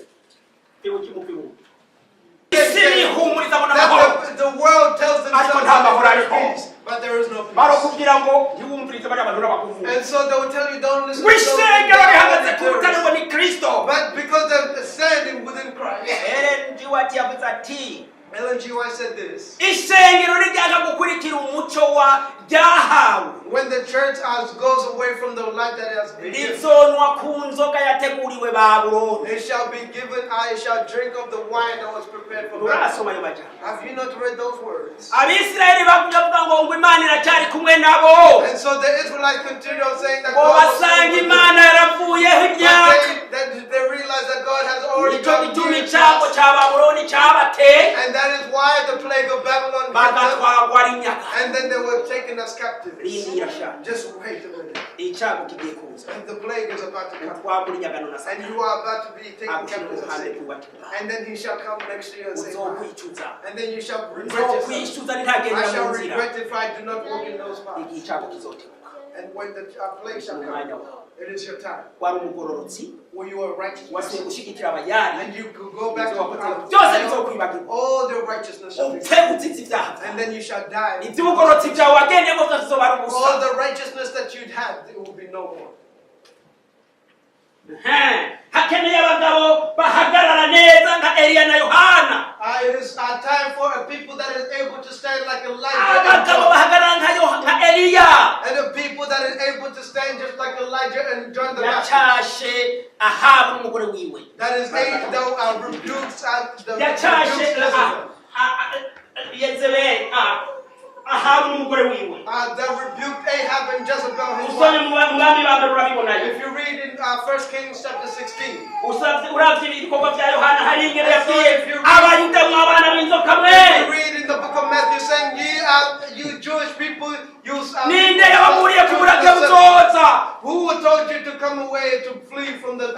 S1: Isi irihumuriza ngo n'amahoro,
S2: That the world tells themselves
S1: ariko nta mahoro
S2: that there is
S1: ariho.
S2: peace, but there is no peace.
S1: Barakubwira ngo ntiwumvirize bariya bantu n'abakuvuga,
S2: And so they will tell you, don't listen to those
S1: w'ishengero rihagaze ku rutare ngo
S2: terrorists.
S1: ni Kristo.
S2: But because they're standing within Christ,
S1: Ellen G. White yavuze ati
S2: Ellen G. White said this.
S1: Ishengero rijyaga gukurikira umuco wa ryahawe,
S2: When the church as goes away from the light that has been given,
S1: rizonwa ku nzoga yateguriwe Babuloni.
S2: it shall be given, I shall drink of the wine that was prepared for Babylon.
S1: Urasoma ayo majambo?
S2: Have you not read those words?
S1: Abisirayeli bagumye bavuga ngo ngo Imana iracyari kumwe nabo,
S2: And so the Israelites continued on saying that
S1: ngo
S2: God was
S1: basanga
S2: still with them.
S1: Imana yaravuyeho imyaka.
S2: But they realized that God has already
S1: Nicyo
S2: gone
S1: gituma
S2: years
S1: icyago
S2: past.
S1: cya Babuloni cyabateye,
S2: And that is why the plague of Babylon hit them,
S1: bagatwagwa ari inyaga.
S2: and then they were taken as captives.
S1: Rindira sha,
S2: Just wait a minute.
S1: icyago kigiye kuza,
S2: And the plague is about to come.
S1: utwagwa inyagano na
S2: And
S1: Satani,
S2: you are about to be taken
S1: agushyira
S2: captive as
S1: uruhande
S2: Satan.
S1: rwubakirwa,
S2: And then he shall come next to you and say,
S1: uzokwicuza,
S2: and then you shall regret yourself.
S1: uzokwicuza
S2: I
S1: nitagendera mu
S2: shall
S1: nzira.
S2: regret if I do not walk in those
S1: Igihe
S2: paths.
S1: icyago kizotebuka,
S2: And when the plague shall
S1: umwanya
S2: come,
S1: wawe,
S2: it is your time.
S1: wari umugororotsi,
S2: When you are righteous,
S1: wasubiye gushyigikira abayari,
S2: and you could go back to
S1: byose bizokwibagirwa,
S2: all the righteousness shall be
S1: upfe utsitse ibyaha,
S2: and then you shall die.
S1: iby'ubugororotsi byawe wagendeyemo byose bizoba ari ubusa.
S2: All the righteousness that you'd had, it will be no more.
S1: Ehe, hakeneye abagabo bahagarara neza nka Eliya na Yohana.
S2: It is our time for a people that is able to stand like Elijah and
S1: Abagabo
S2: John.
S1: bahagarara nka Yoha- nka Eliya,
S2: And a people that is able to stand just like Elijah
S1: Ahabu n'umugore wiwe.
S2: That is that rebukes the
S1: Yacyashye
S2: rebukes Jezebel.
S1: Yezebeli, Ahabu n'umugore wiwe.
S2: That rebuked Ahab and Jezebel, his
S1: Usome
S2: wife.
S1: mu mwami ba mbere urabibonayo.
S2: If you read in 1 Kings chapter 16,
S1: Usavye uravye ibikorwa bya Yohana hari ingene yabwiye Abayuda mw'abana b'inzoka mwe.
S2: if you read in the book of Matthew saying, "Ye, you Jewish people, you
S1: Ninde yababuriye ku burake buzoza?
S2: Who told you to come away to flee from the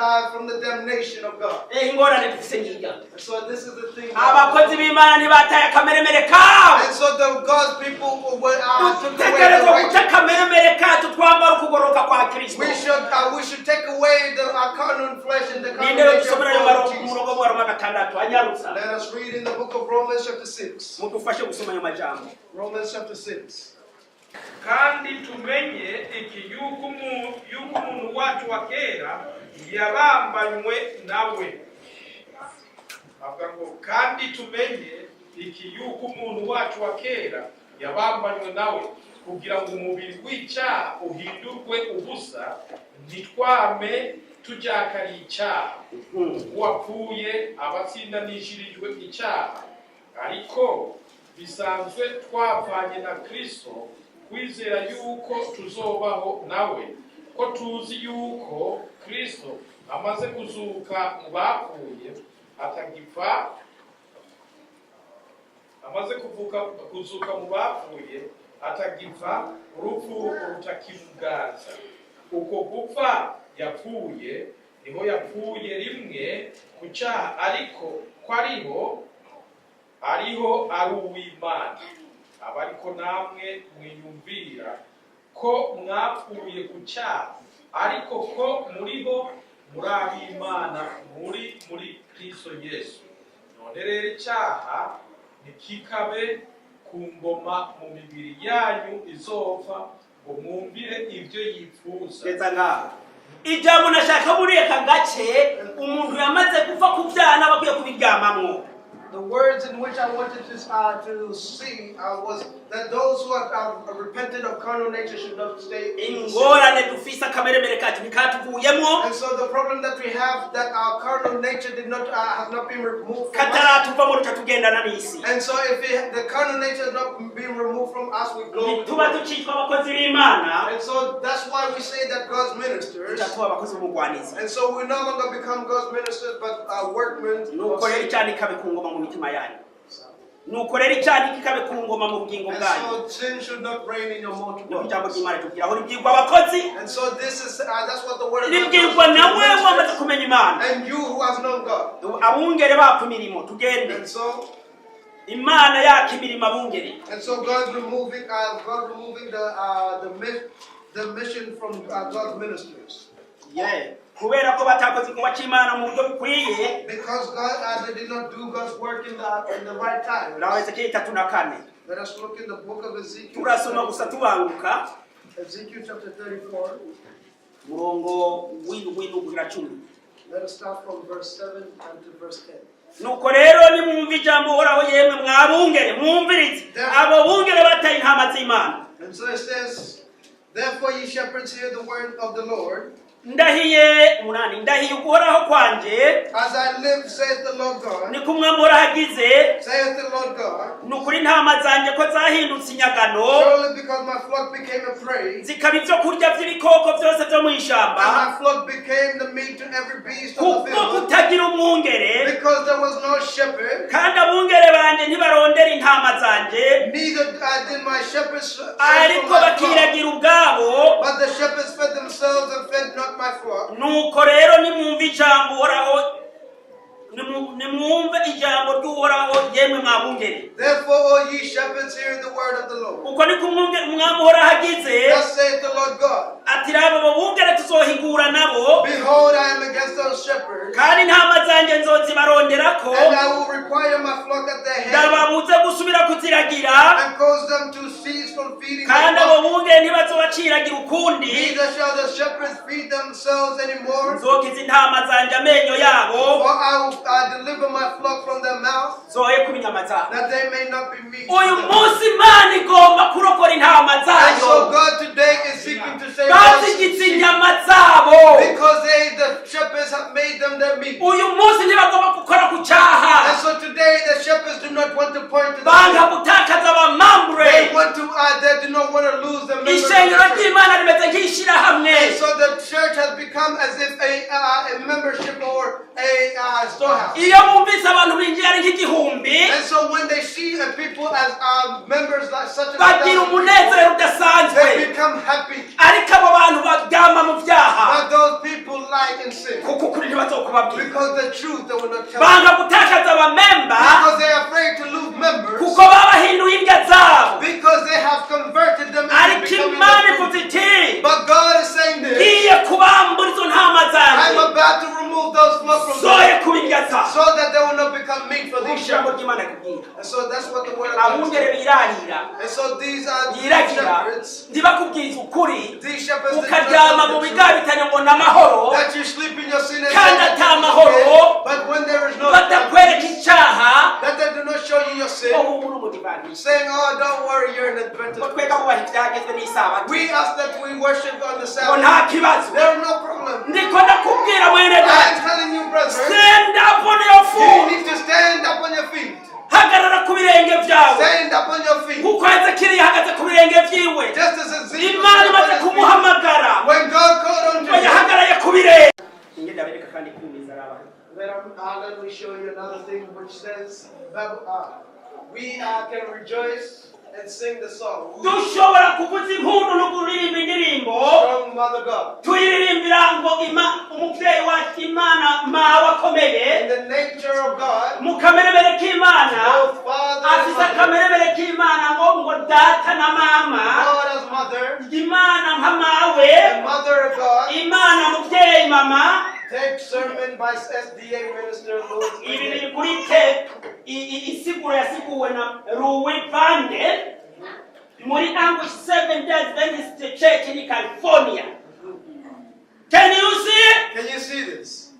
S2: damnation of God?"
S1: Ingorane dufise ngiya.
S2: And so this is the thing.
S1: Abakozi b'Imana ntibataye akameremere kabo.
S2: And so the God's people were took away the
S1: Dutegerezwa guca
S2: righteousness.
S1: akameremere kacu twambara ukugororoka kwa Kristo.
S2: We should take away the our carnal flesh and the carnal
S1: Ninde rero
S2: nature
S1: dusomera ayo
S2: of
S1: maro-
S2: Jesus.
S1: umurongo wa Roma gatandatu anyarutsa.
S2: Let us read in the book of Romans chapter 6.
S1: Mudufashe gusoma ayo majambo.
S2: Romans chapter 6.
S6: Kandi tumenye iki yuko umuntu wacu wa kera yabambanywe nawe. Avuga ngo kandi tumenye iki yuko umuntu wacu wa kera yabambanywe nawe kugira ngo umubiri w'icyaha uhindurwe ubusa, ntitwame tujakariye icyaha. Uwapfuye aba atsindanishirijwe icyaha. Ariko bisanzwe twavanye na Kristo, kwizera yuko tuzobaho nawe, ko tuzi yuko Kristo amaze kuzuka mu bapfuye atagipfa, amaze kuvuka kuzuka mu bapfuye atagipfa, urupfu rutakimuganza. Uko gupfa yapfuye niho yapfuye rimwe ku cyaha, ariko ko ariho ari uw'Imana. Aba ariko namwe mwiyumvira ko mwapfuye ku cyaha, ariko ko muriho muri ab'Imana muri Kristo Yesu. None rero icyaha ntikikabe ku ngoma mu mibiri yanyu izopfa, ngo mwumvire ibyo yifuza.
S1: Ndetse ngaho ijambo nashaka muri aka gace, umuntu yamaze gupfa ku byaha n'aba akwiye kubiryamamwo.
S2: The words in which I wanted to see was that those who have repented of carnal nature should not stay in sin.
S1: Ingorane dufise, akameremere kacu ntikatuvuyemo.
S2: And so the problem that we have, that our carnal nature did not has not been removed from us.
S1: Kataratuvamo ruca tugendana n'isi.
S2: And so if the carnal nature has not been removed from us, we go with the
S1: Ntituba
S2: world.
S1: tucitwa abakozi b'Imana,
S2: And so that's why we say that God's ministers.
S1: tuca tuba abakozi b'umugwanizi.
S2: And so we no longer become God's ministers, but workmen
S1: Nuko
S2: of
S1: rero
S2: sin.
S1: icyaha ntikabe ku ngoma mu mitima yanyu. Nuko rero icyaha ntikikabe ku ngoma mu bugingo
S2: And
S1: bwanyu.
S2: so sin should not reign in your mortal
S1: Niho ijambo
S2: bodies.
S1: ry'Imana ritubwira aho ribwirwa abakozi,
S2: And so this is that's what the word of God
S1: ribwirwa
S2: tells us to
S1: nawe
S2: the
S1: wamaze
S2: ministers
S1: kumenya Imana.
S2: and you who has known God.
S1: Abungere bapfa imirimo, tugende.
S2: And so
S1: Imana yaka imirimo abungere.
S2: and so God removing the mission from God's ministers.
S1: Yeah. Kubera ko batakoze igikorwa cy'Imana mu buryo bukwiye.
S2: Because God they did not do God's work in the right time.
S1: Nawe Ezekiyeli 34.
S2: Let us look in the book of Ezekiel.
S1: Turasoma gusa tubanguka.
S2: Ezekiel chapter 34.
S1: Umurongo w'indwi n'uguhera 10.
S2: Let us start from verse 7 and to verse 10.
S1: Nuko rero nimwumva ijambo Uhoraho, yemwe mwabungere, mwumvirize abo bungere bataye intama z'Imana.
S2: And so it says, "Therefore, ye shepherds, hear the word of the Lord.
S1: Ndahiye, 8, ndahiye uguhoraho kwanje,
S2: As I live, saith the Lord God,
S1: niko Umwami Uhoraho agize,
S2: saith the Lord God,
S1: ni ukuri intama zanjye ko zahindutse inyagano,
S2: surely because my flock became a prey,
S1: zikaba ibyo kurya by'ibikoko byose byo mu ishyamba,
S2: and my flock became the meat to every beast of the
S1: kuko
S2: field,
S1: kutagira umwungere,
S2: because there was no shepherd,
S1: kandi abungere banjye ntibarondera intama zanjye,
S2: neither did my shepherds search for
S1: ariko
S2: my flock,
S1: bakiragira ubwabo,
S2: but the shepherds fed themselves and fed not my flock."
S1: Nuko rero nimwumve ijambo Uhoraho, nimwumve ijambo ry'Uhoraho, yemwe mwabungere.
S2: Therefore, O ye shepherds, hear the word of the Lord.
S1: Uko niko Umwami Uhoraho agize,
S2: Thus saith the Lord God,
S1: ati raba abo bungere tuzohigura nabo,
S2: Behold, I am against those shepherds,
S1: kandi intama zanjye nzozibaronderako,
S2: and I will require my flock at their hand,
S1: ndababuze gusubira kuziragira,
S2: and cause them to cease from feeding
S1: kandi
S2: the
S1: abo
S2: flock.
S1: bungere ntibazobaciragira ukundi.
S2: Neither shall the shepherds feed themselves anymore,
S1: Nzokiza intama zanjye amenyo yabo,
S2: for I will deliver my flock from their mouth,
S1: zoye kuba inyama zabo.
S2: that they may not be meat.
S1: Uyu munsi Imana igomba kurokora intama
S2: And so
S1: zayo.
S2: God today is seeking to save us
S1: Bazigize inyama zabo.
S2: because they, the shepherds, have lose the members of
S1: Ishengero
S2: the church.
S1: ry'Imana rimeze nk'ishyirahamwe.
S2: And so the church has become as if a membership or a storehouse.
S1: Iyo bumvise abantu binjiye ari nk'igihumbi,
S2: And so when they see people as members like such as
S1: bagira
S2: 1,000 people,
S1: umunezero udasanzwe.
S2: they become happy.
S1: Ariko abo bantu baryama mu byaha,
S2: But those people lie in sin.
S1: kuko ukuri ntibazokubabwira.
S2: Because the truth they will not tell.
S1: Banga gutakaza abamemba,
S2: Because they are afraid to lose members.
S1: kuko babahinduye imbwa zabo.
S2: Because they have converted them into
S1: Ariko
S2: becoming
S1: Imana
S2: the
S1: ivuze iti,
S2: But God is saying this:
S1: ngiye kubambura izo ntama
S2: I'm
S1: zanjye,
S2: about to remove those flock from
S1: zoye
S2: them
S1: kuba indya zabo.
S2: so that they will not become meat for these
S1: Ijambo
S2: shepherds.
S1: ry'Imana rikubwira,
S2: And so that's what the word of God
S1: abungere
S2: says.
S1: birarira,
S2: And so these are the
S1: yiragira,
S2: shepherds.
S1: ndibakubwiza ukuri,
S2: These shepherds that
S1: ukaryama mu
S2: trust the truth,
S1: bigabitanyo ngo ni amahoro,
S2: that you sleep in your sin and
S1: kandi
S2: say that
S1: ata
S2: it is
S1: mahoro,
S2: okay, but when there is no
S1: batakwereka icyaha,
S2: that they do not show you your sin,
S1: wowe uri umudivantisi,
S2: saying, "Oh, don't worry, you're an
S1: ngo
S2: Adventist."
S1: twebwe bubaha ibyagezwe n'isabato,
S2: We ask that we worship on the
S1: ngo
S2: Sabbath.
S1: nta kibazo.
S2: There is no problem.
S1: Ndiko ndakubwira, mwene
S2: I
S1: data,
S2: am telling you, brethren,
S1: stand up on your
S2: you
S1: foot.
S2: need to stand up on your feet.
S1: Hagarara ku birenge byawe,
S2: Stand up on your feet.
S1: kuko Hezekiri yahagaze ku birenge byiwe.
S2: Just as Ezekiel
S1: Imana
S2: stood up on
S1: imaze
S2: his feet.
S1: kumuhamagara,
S2: When God called unto
S1: ngo
S2: him,
S1: yahagaraye ku birenge. Ngenda bereka kandi kumiza araba.
S2: Let me show you another thing which says that we can rejoice and sing the song.
S1: Dushobora kuvuza impundu no kuririmba indirimbo.
S2: Strong Mother God.
S1: Tuyiririmbira ngo umubyeyi wacu Imana mawe akomeye.
S2: In the nature of God,
S1: Mu kameremere k'Imana,
S2: both Father and
S1: afise
S2: Mother,
S1: akameremere k'Imana ngo data na mama,
S2: God as mother,
S1: Imana nka mawe,
S2: the Mother of God.
S1: Imana mubyeyi mama.
S2: Tape sermon by SDA Minister Louis.
S1: Ibi biri kuri tape, isiguro yasiguwe na Louis Vande muri Anguish Seven Day Adventist Church in California. Can you see?
S2: Can you see this?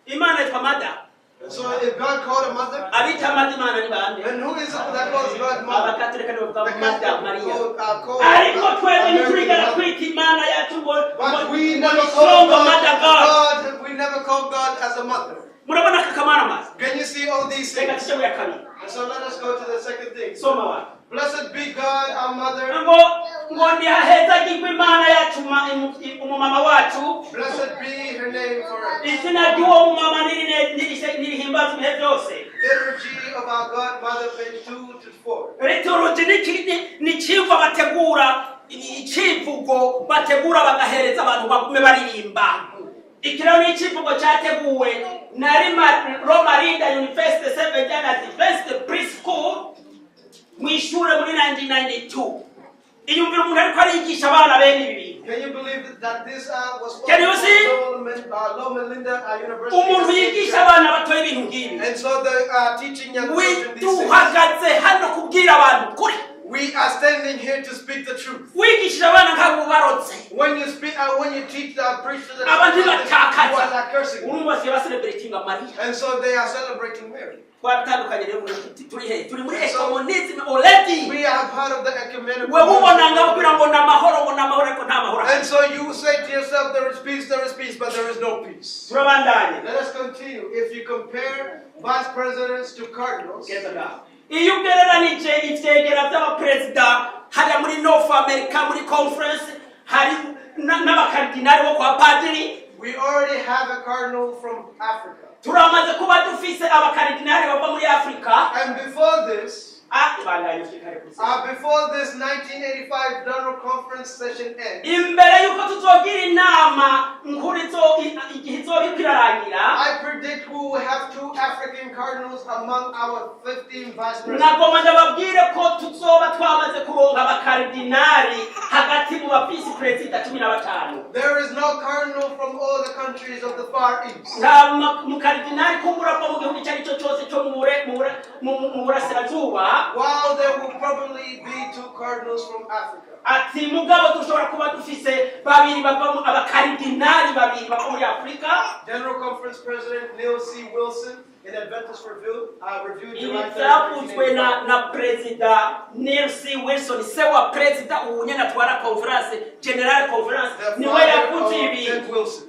S1: Imana yitwa mother.
S2: So if God called a mother,
S1: Abita mother Imana ni bande?
S2: then who is it that calls God mother?
S1: Abakatolika nibo
S2: The
S1: bavuga mother
S2: Catholic
S1: Maria.
S2: call
S1: Ariko twebwe
S2: American
S1: ntiturigera
S2: mother.
S1: twita Imana yacu ngo
S2: But we
S1: ngo
S2: never
S1: ni
S2: call
S1: songo
S2: God,
S1: mother God.
S2: God. We never call God as a mother.
S1: Murabona aka kamaramaza?
S2: Can you see all these
S1: Reka
S2: things?
S1: tujye mu ya kabiri.
S2: And so let us go to the second thing.
S1: Soma wa.
S2: Blessed be God, our mother.
S1: Ngo ntihahezagirwe Imana yacu, umumama wacu.
S2: Blessed be her name forever.
S1: Izina ry'uwo mumama nirihimbaza ibihe byose.
S2: Liturgy of our God, Mother, page 2 to 4.
S1: Liturgy ni icigwa bategura, icivugo bategura bagahereza abantu bagume baririmba. Iki rero ni icivugo cyateguwe na Loma Linda University Seventh Day Adventist Preschool mu ishure muri 1992. Iyumvira umuntu ariko arigisha abana bene ibi bintu.
S2: Can you believe that this was
S1: Can you see?
S2: Loma Linda University?
S1: Umuntu yigisha abana batoya ibintu nk'ibi.
S2: And so the teaching young children these things.
S1: Duhagaze hano kubwira abantu kuri.
S2: We are standing here to speak the truth.
S1: Wigishije abana nk'abo barotse.
S2: When you speak, when you teach, preach to the
S1: Abantu
S2: children, you
S1: batakaza.
S2: are like cursing.
S1: Urumva basigaye bacelebratinga Mariya.
S2: And so they are celebrating Mary.
S1: Twatandukanye rero turi he? Turi muri ecumenism already.
S2: We are part of the ecumenical.
S1: Wewe ubona ngabo kugira ngo ni amahoro, ngo ni amahoro, ariko nta mahoro ahari.
S2: And so you say to yourself, there is peace, but there is no peace.
S1: Turabandanye.
S2: Let us continue. If you compare vice presidents to cardinals,
S1: Geza ngaho. Iyo ugereranije ivyegera by'abaperezida hariya muri North America muri conference, hari n'abakardinali bo kwa padiri,
S2: we already have a cardinal from Africa.
S1: Turamaze kuba dufise abakardinali bava muri Afurika.
S2: And before this,
S1: Ah, bandanye ushikare kuri
S2: before this 1985 General Conference session ends,
S1: imbere y'uko tuzogira inama nkuru igihe izoba iriko irarangira,
S2: I predict we will have two African cardinals among our 15 vice presidents.
S1: Nagomba ndababwire ko tuzoba twamaze kuronka abakardinali hagati mu bavisi perezida 15.
S2: There is no cardinal from all the countries of the Far East.
S1: Nta mukardinali kumbura ko mu gihugu icyo ari cyo cyose cyo mu burasirazuba.
S2: While there will probably be two cardinals from Africa.
S1: Ati mugabo dushobora kuba dufise babiri bava abakaridinali babiri bava muri Afurika.
S2: General Conference President Neil C. Wilson in Adventist Review
S1: Ibi
S2: July 3rd,
S1: byavuzwe na
S2: 1985.
S1: na perezida Neil C. Wilson, se wa perezida ubu nyene atwara conference, general conference.
S2: The
S1: Niwe
S2: father
S1: yavuze
S2: of
S1: ibi.
S2: Ted Wilson.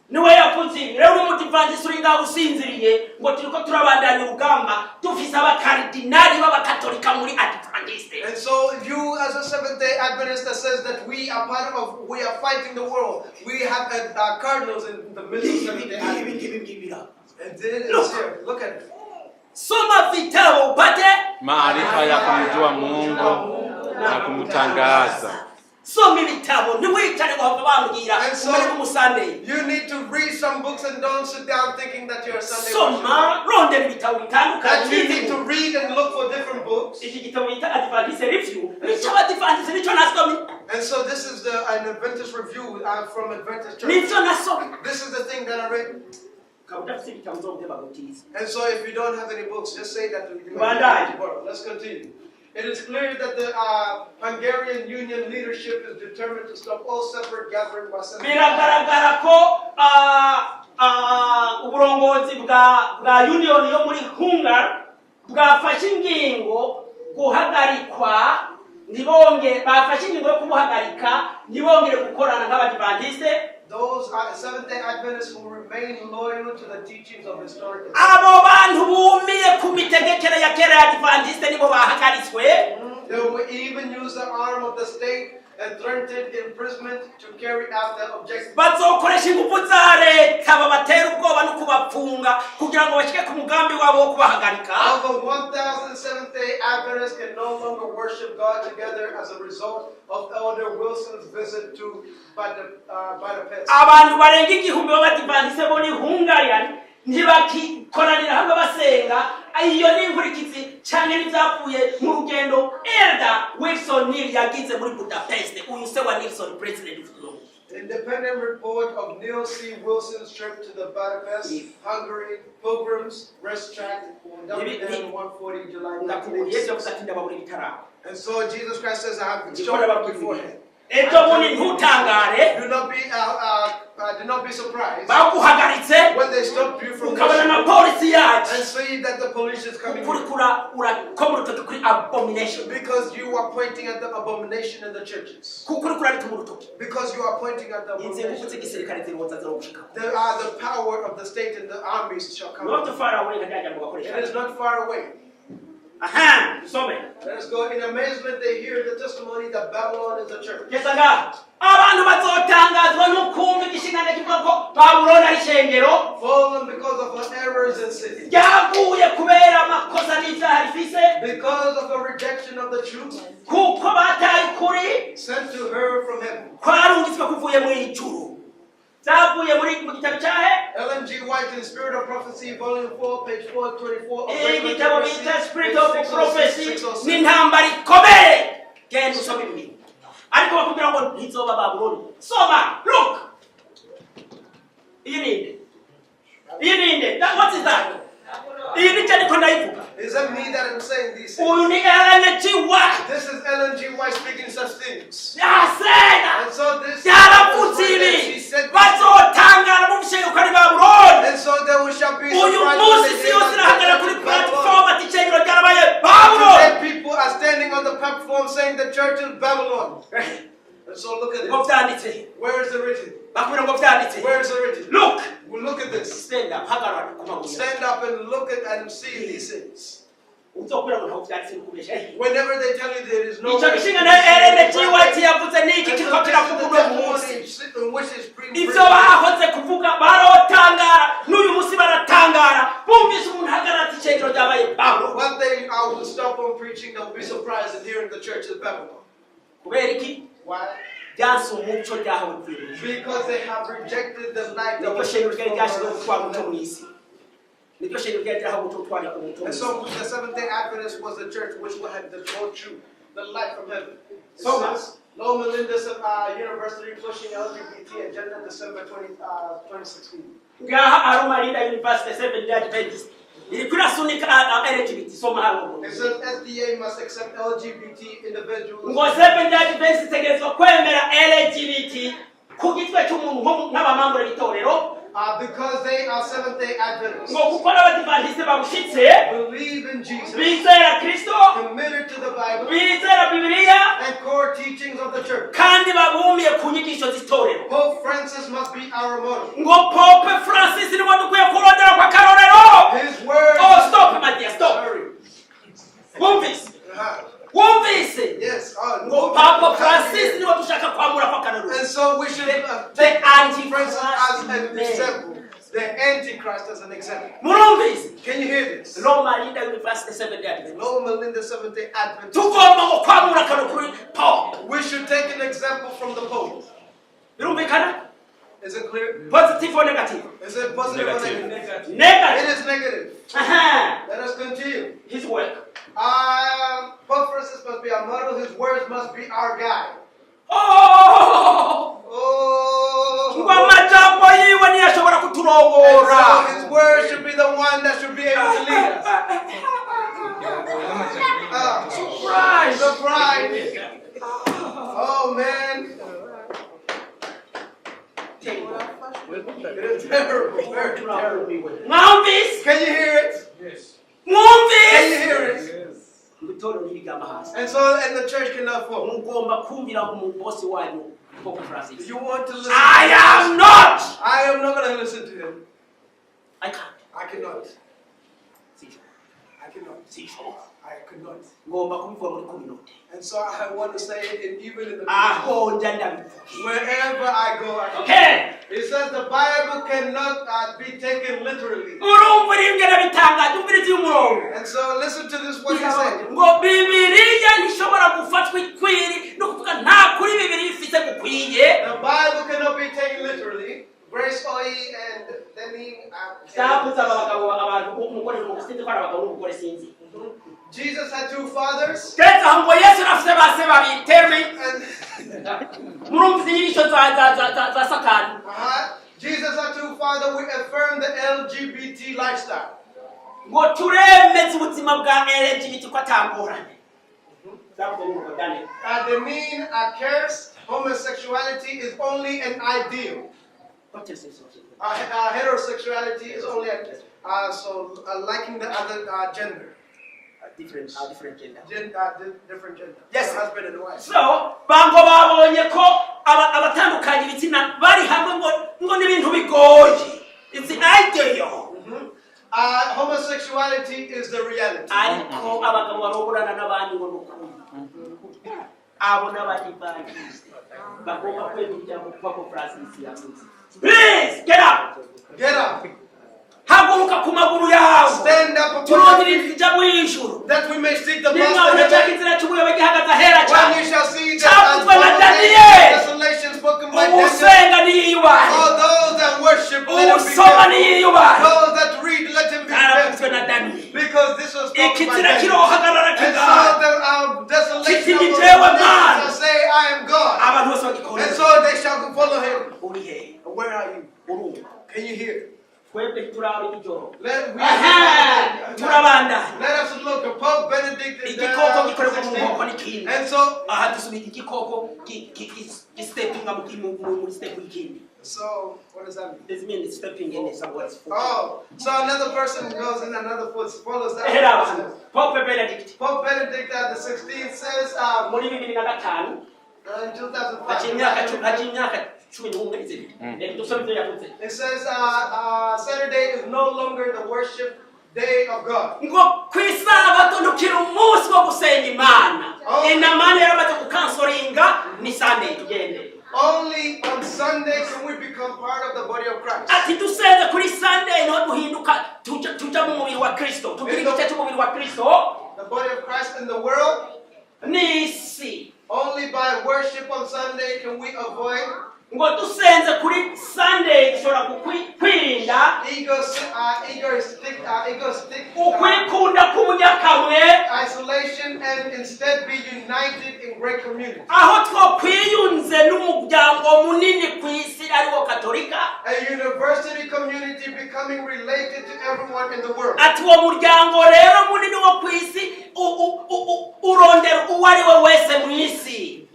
S1: Niwe yavuze ibi. Rero umudivantisi uri ngaho usinziriye ngo turiko turabandanya urugamba, dufise abakaridinali b'abakatolika muri Adventist. Nk'abadivantiste.
S2: And so you, as a Seventh Day Adventist that says that we are part of, we are fighting the world. We have cardinals in the midst of Seventh Day
S1: Ibi
S2: Adventists.
S1: ngibi ngibi.
S2: And then
S1: Look.
S2: it's here. Look at it.
S1: Soma vitabu upate
S7: Maarifa ya kumjua Mungu na kumtangaza.
S1: Soma ibitabo, ntiwicare ngo bava bambwira
S2: And so-
S1: umere nk'umusandeyi.
S2: You need to read some books and don't sit down thinking that you're a Sunday worshiper.
S1: Soma, rondera ibitabo
S2: That
S1: bitandukanye.
S2: you need to read and look for different books.
S1: Iki gitabo bita Adventist Review nicyo abadivantiste, nicyo nasomye.
S2: And so this is the an Adventist Review from Adventist Church.
S1: Nicyo nasomye.
S2: This is the thing that I read.
S1: Ukaba udafite ibitabo, uzobye bagutiza.
S2: And so if you don't have any books, just say that you
S1: Bandai.
S2: to borrow. Let's continue. It is clear that the Hungarian Union leadership is determined to stop all separate gathering by Seventh.
S1: Biragaragara ko uburongozi bwa union yo muri Hungar bwafashe ingingo guhagarikwa, ntibonge bafashe ingingo yo kubuhagarika, ntibongere gukorana nk'abadivantiste.
S2: Those are Seventh-day Adventists who remain loyal to the teachings of historic.
S1: Abo bantu bumiye ku mitegekere ya kera ya adivantiste nibo bahagaritswe.
S2: They will even use the arm of the state and threatened imprisonment to carry out their objective.
S1: Bazokoresha ingufu za leta, babatera ubwoba no kubapfunga kugira ngo bashike ku mugambi wabo wo kubahagarika.
S2: Over 1,000 Seventh-day Adventists can no longer worship God together as a result of Elder Wilson's visit to Budapest.
S1: Abantu barenga 1000 b'abadivantiste bo muri Hungarian ntibakikoranira hamwe basenga. Iyo ni inkurikizi cyane n'ibyavuye mu rugendo Elder Wilson Neal yagize muri Budapest, uyu se wa Nilson, president of the
S2: Independent report of Neil C. Wilson's trip to the Budapest, Hungary, Pilgrims Rest Tract, WN 140, July
S1: Ndakuburiye yesu yavuze
S2: 1986.
S1: ati ndababura ibitaraba.
S2: And so Jesus Christ says, I have
S1: Ndiko
S2: shown you
S1: ndababwira
S2: beforehand.
S1: Ejo bundi ntutangare.
S2: Do not be surprised
S1: Baguhagaritse
S2: when they stop you from
S1: ukabona na
S2: worshiping
S1: polisi yaje
S2: and see that the police is coming
S1: ukuri kura urakoma urutoki kuri abomination.
S2: Because you are pointing at the abomination in the churches.
S1: Kuko uri kurabituma urutoki.
S2: Because you are pointing at the
S1: Inzego
S2: abomination.
S1: z'igisirikare ziroza zirogushika.
S2: There are the power of the state and the armies shall come.
S1: Not far away nka rya jambo bakoresha.
S2: It is not far away.
S1: Aha, dusome.
S2: Let us go. In amazement, they hear the testimony that Babylon is a church.
S1: Geza ngaha, abantu bazotangazwa n'ukumva igishingane kivuga ko Babuloni ari ishengero.
S2: Fallen because of her errors and sins.
S1: Ryaguye kubera amakosa n'ibyaha rifise.
S2: Because of her rejection of the truth
S1: Kuko bataye ukuri
S2: sent to her from heaven.
S1: Kwarungitswe kuvuye mu ijuru, byavuye muri mu gitabo cyahe?
S2: Ellen G. White in Spirit of Prophecy, Volume 4, page 424. Of Great
S1: Igitabo
S2: Controversy,
S1: bita Spirit
S2: page
S1: of
S2: 606,
S1: Prophecy
S2: 607.
S1: n'intambara ikomeye. Genda usome ibi bintu, ariko bakubwira ngo ntizoba Babuloni. Soma, look, iyi ninde? Iyi ninde? What is that? Iyi ni ariko ndayivuga.
S2: Is that me that am saying these things?
S1: Uyu ni Ellen G. White.
S2: This is Ellen G. White speaking such things.
S1: Yasena
S2: And so this
S1: byaravutse ibi.
S2: she said this.
S1: Bazotangara bumvise yuko ari Babuloni.
S2: And so there will shall be
S1: Uyu
S2: surprise
S1: munsi
S2: when they
S1: isi
S2: hear
S1: yose
S2: that
S1: irahagarara
S2: the
S1: kuri
S2: church is Babylon.
S1: platform ati ishengero ryarabaye Babuloni.
S2: Today people are standing on the platform saying the church is Babylon. And so look at
S1: Ngo
S2: it.
S1: vyanditse.
S2: Where is it written?
S1: Bakubwira ngo vyanditse.
S2: Where is it written?
S1: Look.
S2: Well, look at this.
S1: Stand up, hagarara ku maguru yawe.
S2: Stand up and look at and see these things.
S1: Uzokubwira ngo ntabwo vyanditse bikubesha.
S2: Whenever they tell you there is no
S1: Ico gishinga na Ellen G. White yavuze ni iki
S2: And so
S1: kiriko
S2: this is
S1: kiravuga
S2: the
S1: uno munsi.
S2: testimony in which is being
S1: Ibyo
S2: written.
S1: bahoze kuvuga, barotangara, n'uyu munsi baratangara bumvise umuntu ahagarara ati ishengero ryabaye Babuloni.
S2: One day I will stop on preaching, they'll be surprised at hearing the church is Babylon.
S1: Kubera iki?
S2: Why?
S1: Ryanse umuco ryahawe uvuye mu ijuru.
S2: Because they have rejected the light that
S1: Niryo
S2: was
S1: shengero ryari ryashyizweho gutwara umuco
S2: from
S1: mu isi, niryo shengero ryari ryahawe umuco gutwara umuco mu
S2: And
S1: isi.
S2: so the Seventh Day Adventist was the church which had the whole truth, the light from heaven. It
S1: So
S2: says, Loma Linda University pushing LGBT agenda December 2016.
S1: Ngaha Loma Linda University Seven Day Adventist iriko irasunika LGBT. Soma hano.
S2: It says SDA must accept LGBT individuals
S1: Ngo Seven Day Adventist itegerezwa kwemera LGBT ku gitwe cy'umuntu nk'abamambure b'itorero.
S2: Because they are Seventh Day Adventists.
S1: Ngo kuko n'abadivantisite babushitse.
S2: Believe in Jesus,
S1: Bizera Kristo.
S2: Committed to the Bible,
S1: Bizera Bibiliya.
S2: And core teachings of the church.
S1: Kandi babumiye ku nyigisho z'itorero.
S2: Pope Francis must be our model.
S1: Ngo Pope Francis niwe dukwiye kurondera kwa karorero.
S2: His words.
S1: Oh, stop, my dear, stop.
S2: Sorry.
S1: Wumvise?
S2: Uh-huh.
S1: Wumvise?
S2: so we should
S1: The
S2: take
S1: Antichrist
S2: Francis as an
S1: man.
S2: example, the Antichrist as an example.
S1: Murumvise?
S2: Can you hear this?
S1: Loma Linda University Seventh Day Adventist.
S2: Loma Linda Seventh Day Adventist.
S1: Tugomba ngo kwamura akantu kuri Pope.
S2: We should take an example from the Pope.
S1: Birumvikana?
S2: Is it clear?
S1: Positive or negative?
S2: Is it positive or
S7: Negative.
S2: negative? It
S1: Negative.
S2: is negative.
S1: Aha.
S2: Let us continue.
S1: His work.
S2: Pope Francis must be our model. His words must be our guide.
S1: Oh!
S2: Oh.
S1: Ngo amajambo yiwe niyo ashobora
S2: And
S1: kuturongora.
S2: so his words should be the one that should be able to lead us.
S1: Surprise!
S2: Surprise! Oh man, it is terrible. Very terrible.
S1: Mwumvise?
S2: Can you hear it?
S6: Yes.
S2: Can you
S1: Mwumvise?
S2: hear it?
S1: Ngo itorero ntirigama hasi.
S2: And so, and the church cannot fall.
S1: Mugomba kumvira umubosi wanyu Pope Francis.
S2: You want to listen?
S1: I am not.
S2: I am not going to listen to him.
S1: I can't.
S2: I cannot.
S1: Sinshobora.
S2: I cannot.
S1: Sinshobora.
S2: I could not.
S1: Ngomba kubivuga muri community.
S2: And so I want to say it in, even in the
S1: Aho njya ndabivuge.
S2: wherever I go. I
S1: Okay.
S2: It says the Bible cannot be taken literally.
S1: Urumva ingene bitangaje, umviriza uyu murongo.
S2: And so listen to this what he said.
S1: Ngo Bibiliya ntishobora gufatwa ikwiri, ni ukuvuga nta kuri Bibiliya ifite gukwiye.
S2: The Bible cannot be taken literally. Grace Oyi and Denny.
S1: Byavuze aba bagabo, abantu, umugore n'umugore, sinzi ko ari abagabo n'umugore, sinzi.
S2: Jesus had two fathers.
S1: Keretse aho ngo Yesu afite ba se babiri. Tell me.
S2: And
S1: Murumva inyigisho za Satani.
S2: Jesus had two fathers. We affirm the LGBT lifestyle.
S1: Ngo turemeze ubuzima bwa LGBT ko atangorane. Byavuze n'umugabo Daniel.
S2: The mean curse, homosexuality is only an ideal. Heterosexuality is only an, so liking the other gender.
S1: Different gender.
S2: Different gender.
S1: Yes.
S2: Husband and wife.
S1: So bango babonye ko abatandukanye ibitsina bari hamwe ngo n'ibintu bigoye, it's ideal.
S2: Homosexuality is the reality.
S1: Ariko abagabo barongorana n'abandi ngo ni ukuri, abo n'abadivantisite bagomba kwemera ijambo Papa Francis yavuze. Please get up.
S2: Get up.
S1: Haguruka ku maguru yawe.
S2: Stand up upon
S1: Turondera
S2: your feet,
S1: inzira ijya mu ijuru.
S2: that we may seek the
S1: Nimwabona
S2: master
S1: cyangwa
S2: heaven.
S1: inzira cy'ubuyobe gihagaze ahera
S2: When
S1: cyane.
S2: you shall see the
S1: Cyavuzwe na Daniel.
S2: desolation spoken by Daniel,
S1: Usenga niyiyubahe.
S2: all those that worship, let him be
S1: Usoma
S2: careful.
S1: niyiyubahe.
S2: Those that read, let him be
S1: Cyaravuzwe
S2: careful.
S1: na Daniel.
S2: Because this was spoken by
S1: Ikizira
S2: Daniel.
S1: kirohagarara
S2: And so
S1: kigaha.
S2: the desolation
S1: Kiti
S2: of the
S1: ni jewe
S2: nations
S1: Mana.
S2: shall say, I am God.
S1: Abantu bose
S2: And
S1: bagikora.
S2: so they shall follow him.
S1: Uri hehe?
S2: Where are you?
S1: Urumva?
S2: Can you hear?
S1: Twebwe ntituraba ijoro.
S2: Let, we,
S1: Aha, turabandanya.
S2: let us look at Pope Benedict the
S1: Igikoko gikorerwa mu
S2: 16th.
S1: nkoko n'ikindi.
S2: And so,
S1: Aha dusubira igikoko gistepinga muri step y'ikindi.
S2: so what does that mean?
S1: This means stepping in someone's foot.
S2: Oh, so another person goes in another foot, follows that.
S1: Hera
S2: person.
S1: hano Pope Benedict
S2: Pope Benedict the 16th says
S1: muri 2005,
S2: in 2005,
S1: haciye imyaka 11 izibiri. Reka dusome ibyo yavuze.
S2: It says Saturday is no longer the worship day of God.
S1: Ngo ku isabato ntukiri umunsi wo gusenga Imana.
S2: Oh.
S1: Inamana yaramaze gukansoringa ni Sunday, tugende.
S2: Only on Sunday can we become part of the body of Christ.
S1: Ati dusenze kuri Sunday niho duhinduka tuja mu mubiri wa Kristo, tugira igice cy'umubiri wa Kristo
S2: The body of Christ in the world.
S1: N'isi.
S2: Only by worship on Sunday can we avoid
S1: Ngo dusenze kuri Sunday dushobora kwirinda
S2: egoistic
S1: ukwikunda k'umunyakamwe,
S2: isolation and instead be united in great community.
S1: Aho twokwiyunze n'umuryango munini ku isi ariwo Katolika.
S2: A university community becoming related to everyone in the world.
S1: Ati uwo muryango rero munini wo ku isi urondera uwo ari we wese mu isi.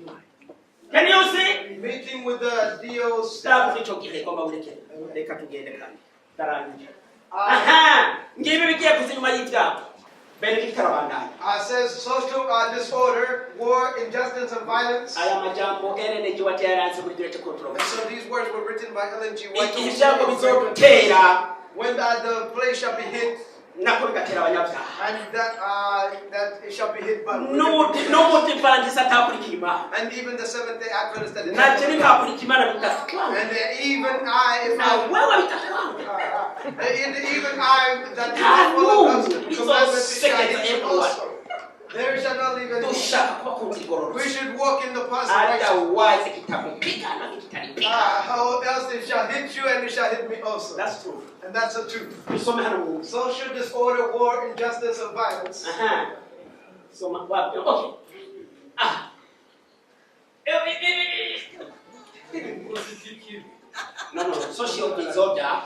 S1: Can you see?
S2: Meeting with the DOs.
S1: Turavuga ico gihe ngomba burekere, reka tugende kandi ndarangije. Aha ngibi bigiye kuza inyuma y'ibyago. Benedict arabandanya.
S2: Says social disorder, war, injustice, and violence.
S1: Aya majambo Ellen G. White yaranze muri Great
S2: And
S1: Controversy.
S2: so these words were written by Ellen G. White.
S1: Igihe ibyago bizodutera,
S2: When the place shall be hit,
S1: Nako bigatera abanyabyaha.
S2: And that it shall be hit by wicked people.
S1: N'umudivantisi atakurikiye Imana.
S2: And even the Seventh Day Adventist that did
S1: Nacyo
S2: not.
S1: ntihakurikira Imana bitakwanga.
S2: And even I, if
S1: Na
S2: I,
S1: wewe bitakwanga.
S2: and even I that do not follow God's commandments, it shall hit you also. There shall not leave any.
S1: Dushaka kuba ku nzira
S2: We
S1: igororotse.
S2: should walk in the path of righteousness.
S1: Otherwise kitakupiga na kitanipiga.
S2: How else it shall hit you and it shall hit me also.
S1: That's true.
S2: And that's the truth.
S1: Dusome hano wumve.
S2: Social disorder, war, injustice, and violence.
S1: Aha. Soma wabyo. Okay. Ah. No, social disorder.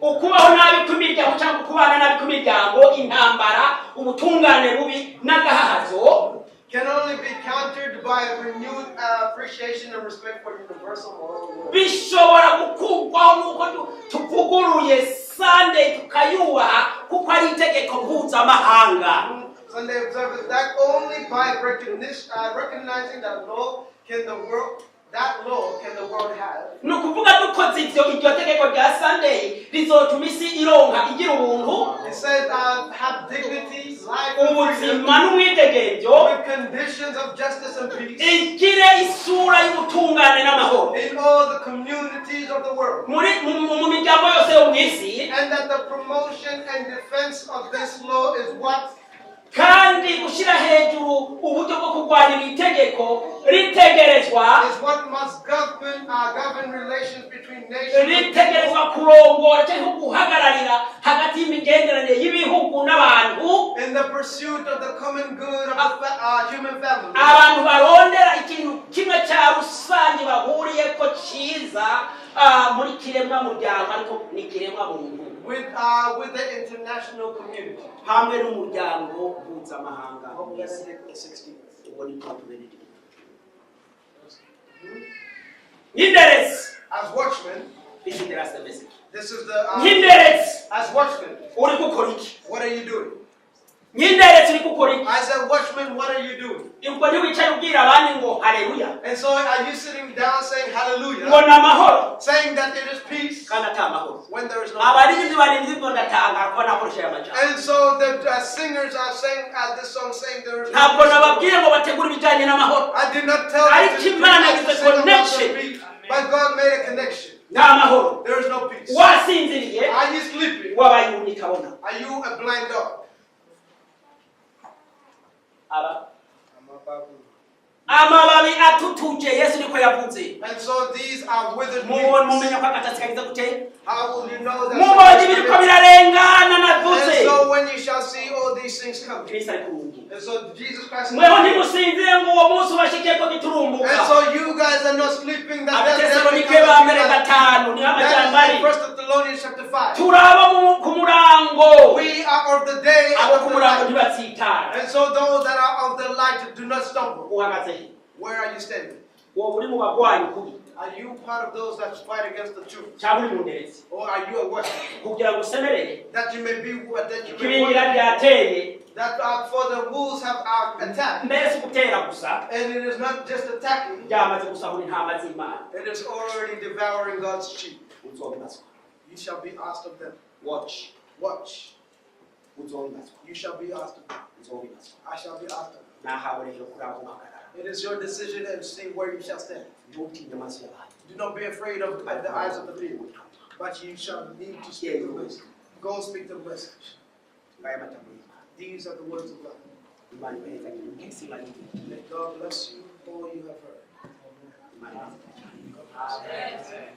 S1: Ukubaho nabi kw'imiryango cyangwa ukubana nabi kw'imiryango, intambara, ubutungane bubi n'agahahazo
S2: Can only be countered by a renewed appreciation and respect for universal moral law.
S1: Bishobora gukurwaho n'uko tuvuguruye Sunday tukayubaha kuko ari itegeko mpuzamahanga.
S2: Sunday observance that only by recognizing that law can the world have.
S1: Ni ukuvuga dukoze ibyo, iryo tegeko rya Sunday rizotuma isi ironka igira ubuntu,
S2: It says have dignity, life, and freedom,
S1: ubuzima n'umwidegemvyo,
S2: with conditions of justice and peace
S1: igire isura y'ubutungane n'amahoro
S2: in all the communities of the world.
S1: muri mu miryango yose yo mu isi.
S2: And that the promotion and defense of this law is what
S1: Kandi gushyira hejuru uburyo bwo kurwanya iri tegeko ritegerezwa
S2: is what must govern relations between nations and people,
S1: ritegerezwa kurongora cyangwa guhagararira hagati y'imigenderanire y'ibihugu n'abantu
S2: in the pursuit of the common good of the human family.
S1: Abantu barondera ikintu kimwe cya rusange bahuriye ko cyiza muri kiremwa muryango, ariko ni kiremwa muntu
S2: With the international community.
S1: Hamwe n'umuryango mpuzamahanga.
S2: Pope Benedict the 16th.
S1: Ubwo ni Pope Benedict. Nk'inderezi.
S2: As watchmen,
S1: This is the last message.
S2: this is the
S1: Nk'inderezi,
S2: as watchmen,
S1: uri gukora iki?
S2: What are you doing?
S1: Nk'inderezi, uri gukora iki?
S2: As a watchman, what are you doing?
S1: Ubwo ntiwicaye ubwira abandi ngo haleluya,
S2: And so are you sitting down saying
S1: ngo
S2: hallelujah,
S1: ni amahoro,
S2: saying that it is peace
S1: kandi atari amahoro?
S2: when there is no peace?
S1: Abaririmbyi baririmbye ngo ndatangara kuba nakoresha aya majambo.
S2: And so the singers are saying this song saying there is no
S1: Ntabwo
S2: peace.
S1: nababwiye ngo bategure ibijyanye n'amahoro.
S2: I did not tell them
S1: Ariko
S2: to,
S1: Imana
S2: to
S1: yagize
S2: sing about the
S1: connection.
S2: peace, but God made a connection.
S1: Nta mahoro.
S2: There is no peace.
S1: Wasinziriye.
S2: Are you sleeping?
S1: Wabaye impumyi ikabona.
S2: Are you a blind dog?
S1: Aba amababi atutuje, Yesu niko yavuze.
S2: And so these are withered
S1: Mubona
S2: leaves.
S1: mumenya ko agatasi kagize gute?
S2: How will you know that?
S1: Mubonye ibiriko birarengana navuze.
S2: And so when you shall see all these things coming.
S1: Kristo ari ku rugi.
S2: And so Jesus Christ is
S1: Mweho ntimusinzire ngo uwo munsi ubashike ko giturumbuka.
S2: And so you guys are not sleeping that
S1: Abatesalonike ba mbere 5 niho amajambo
S2: That
S1: ari.
S2: is in First Thessalonians chapter 5.
S1: Turaba ku murango.
S2: We are of the day and
S1: Abo
S2: of
S1: ku
S2: the
S1: murango
S2: light.
S1: ntibatsitara.
S2: And so those that are of the light do not stumble.
S1: Uhagaze he?
S2: Where are you standing?
S1: Wowe uri mu bagwanyi ukuri
S2: Are you part of those that fight against the truth?
S1: cyangwa uri mu nderezi?
S2: Or are you a watchman?
S1: Kugira ngo usemerere.
S2: That you may be what that you may
S1: Ibingira
S2: walk,
S1: byateye.
S2: that for the wolves have attacked.
S1: Mbere si ugutera gusa.
S2: And it is not just attacking,
S1: Byamaze gusahura intama z'Imana.
S2: It is already devouring God's sheep.
S1: Uzobibazwa.
S2: You shall be asked of them.
S1: Watch.
S2: Watch.
S1: Uzobibazwa.
S2: You shall be asked of them.
S1: Uzobibazwa.
S2: I shall be asked of them.
S1: Nahawe rero kuri aho uhagarara.
S2: It is your decision and see where you shall stand.
S1: Ntutinye amaso y'abantu.
S2: Do not be afraid of the eyes of the people, but you shall need to speak the message. Go speak the message.
S1: Ngaya majambo y'Imana.
S2: These are the words of God.
S1: Imana ibahezagire mwese Imana imuhe.
S2: May God bless you all you have heard.
S1: Imana ibahezagire.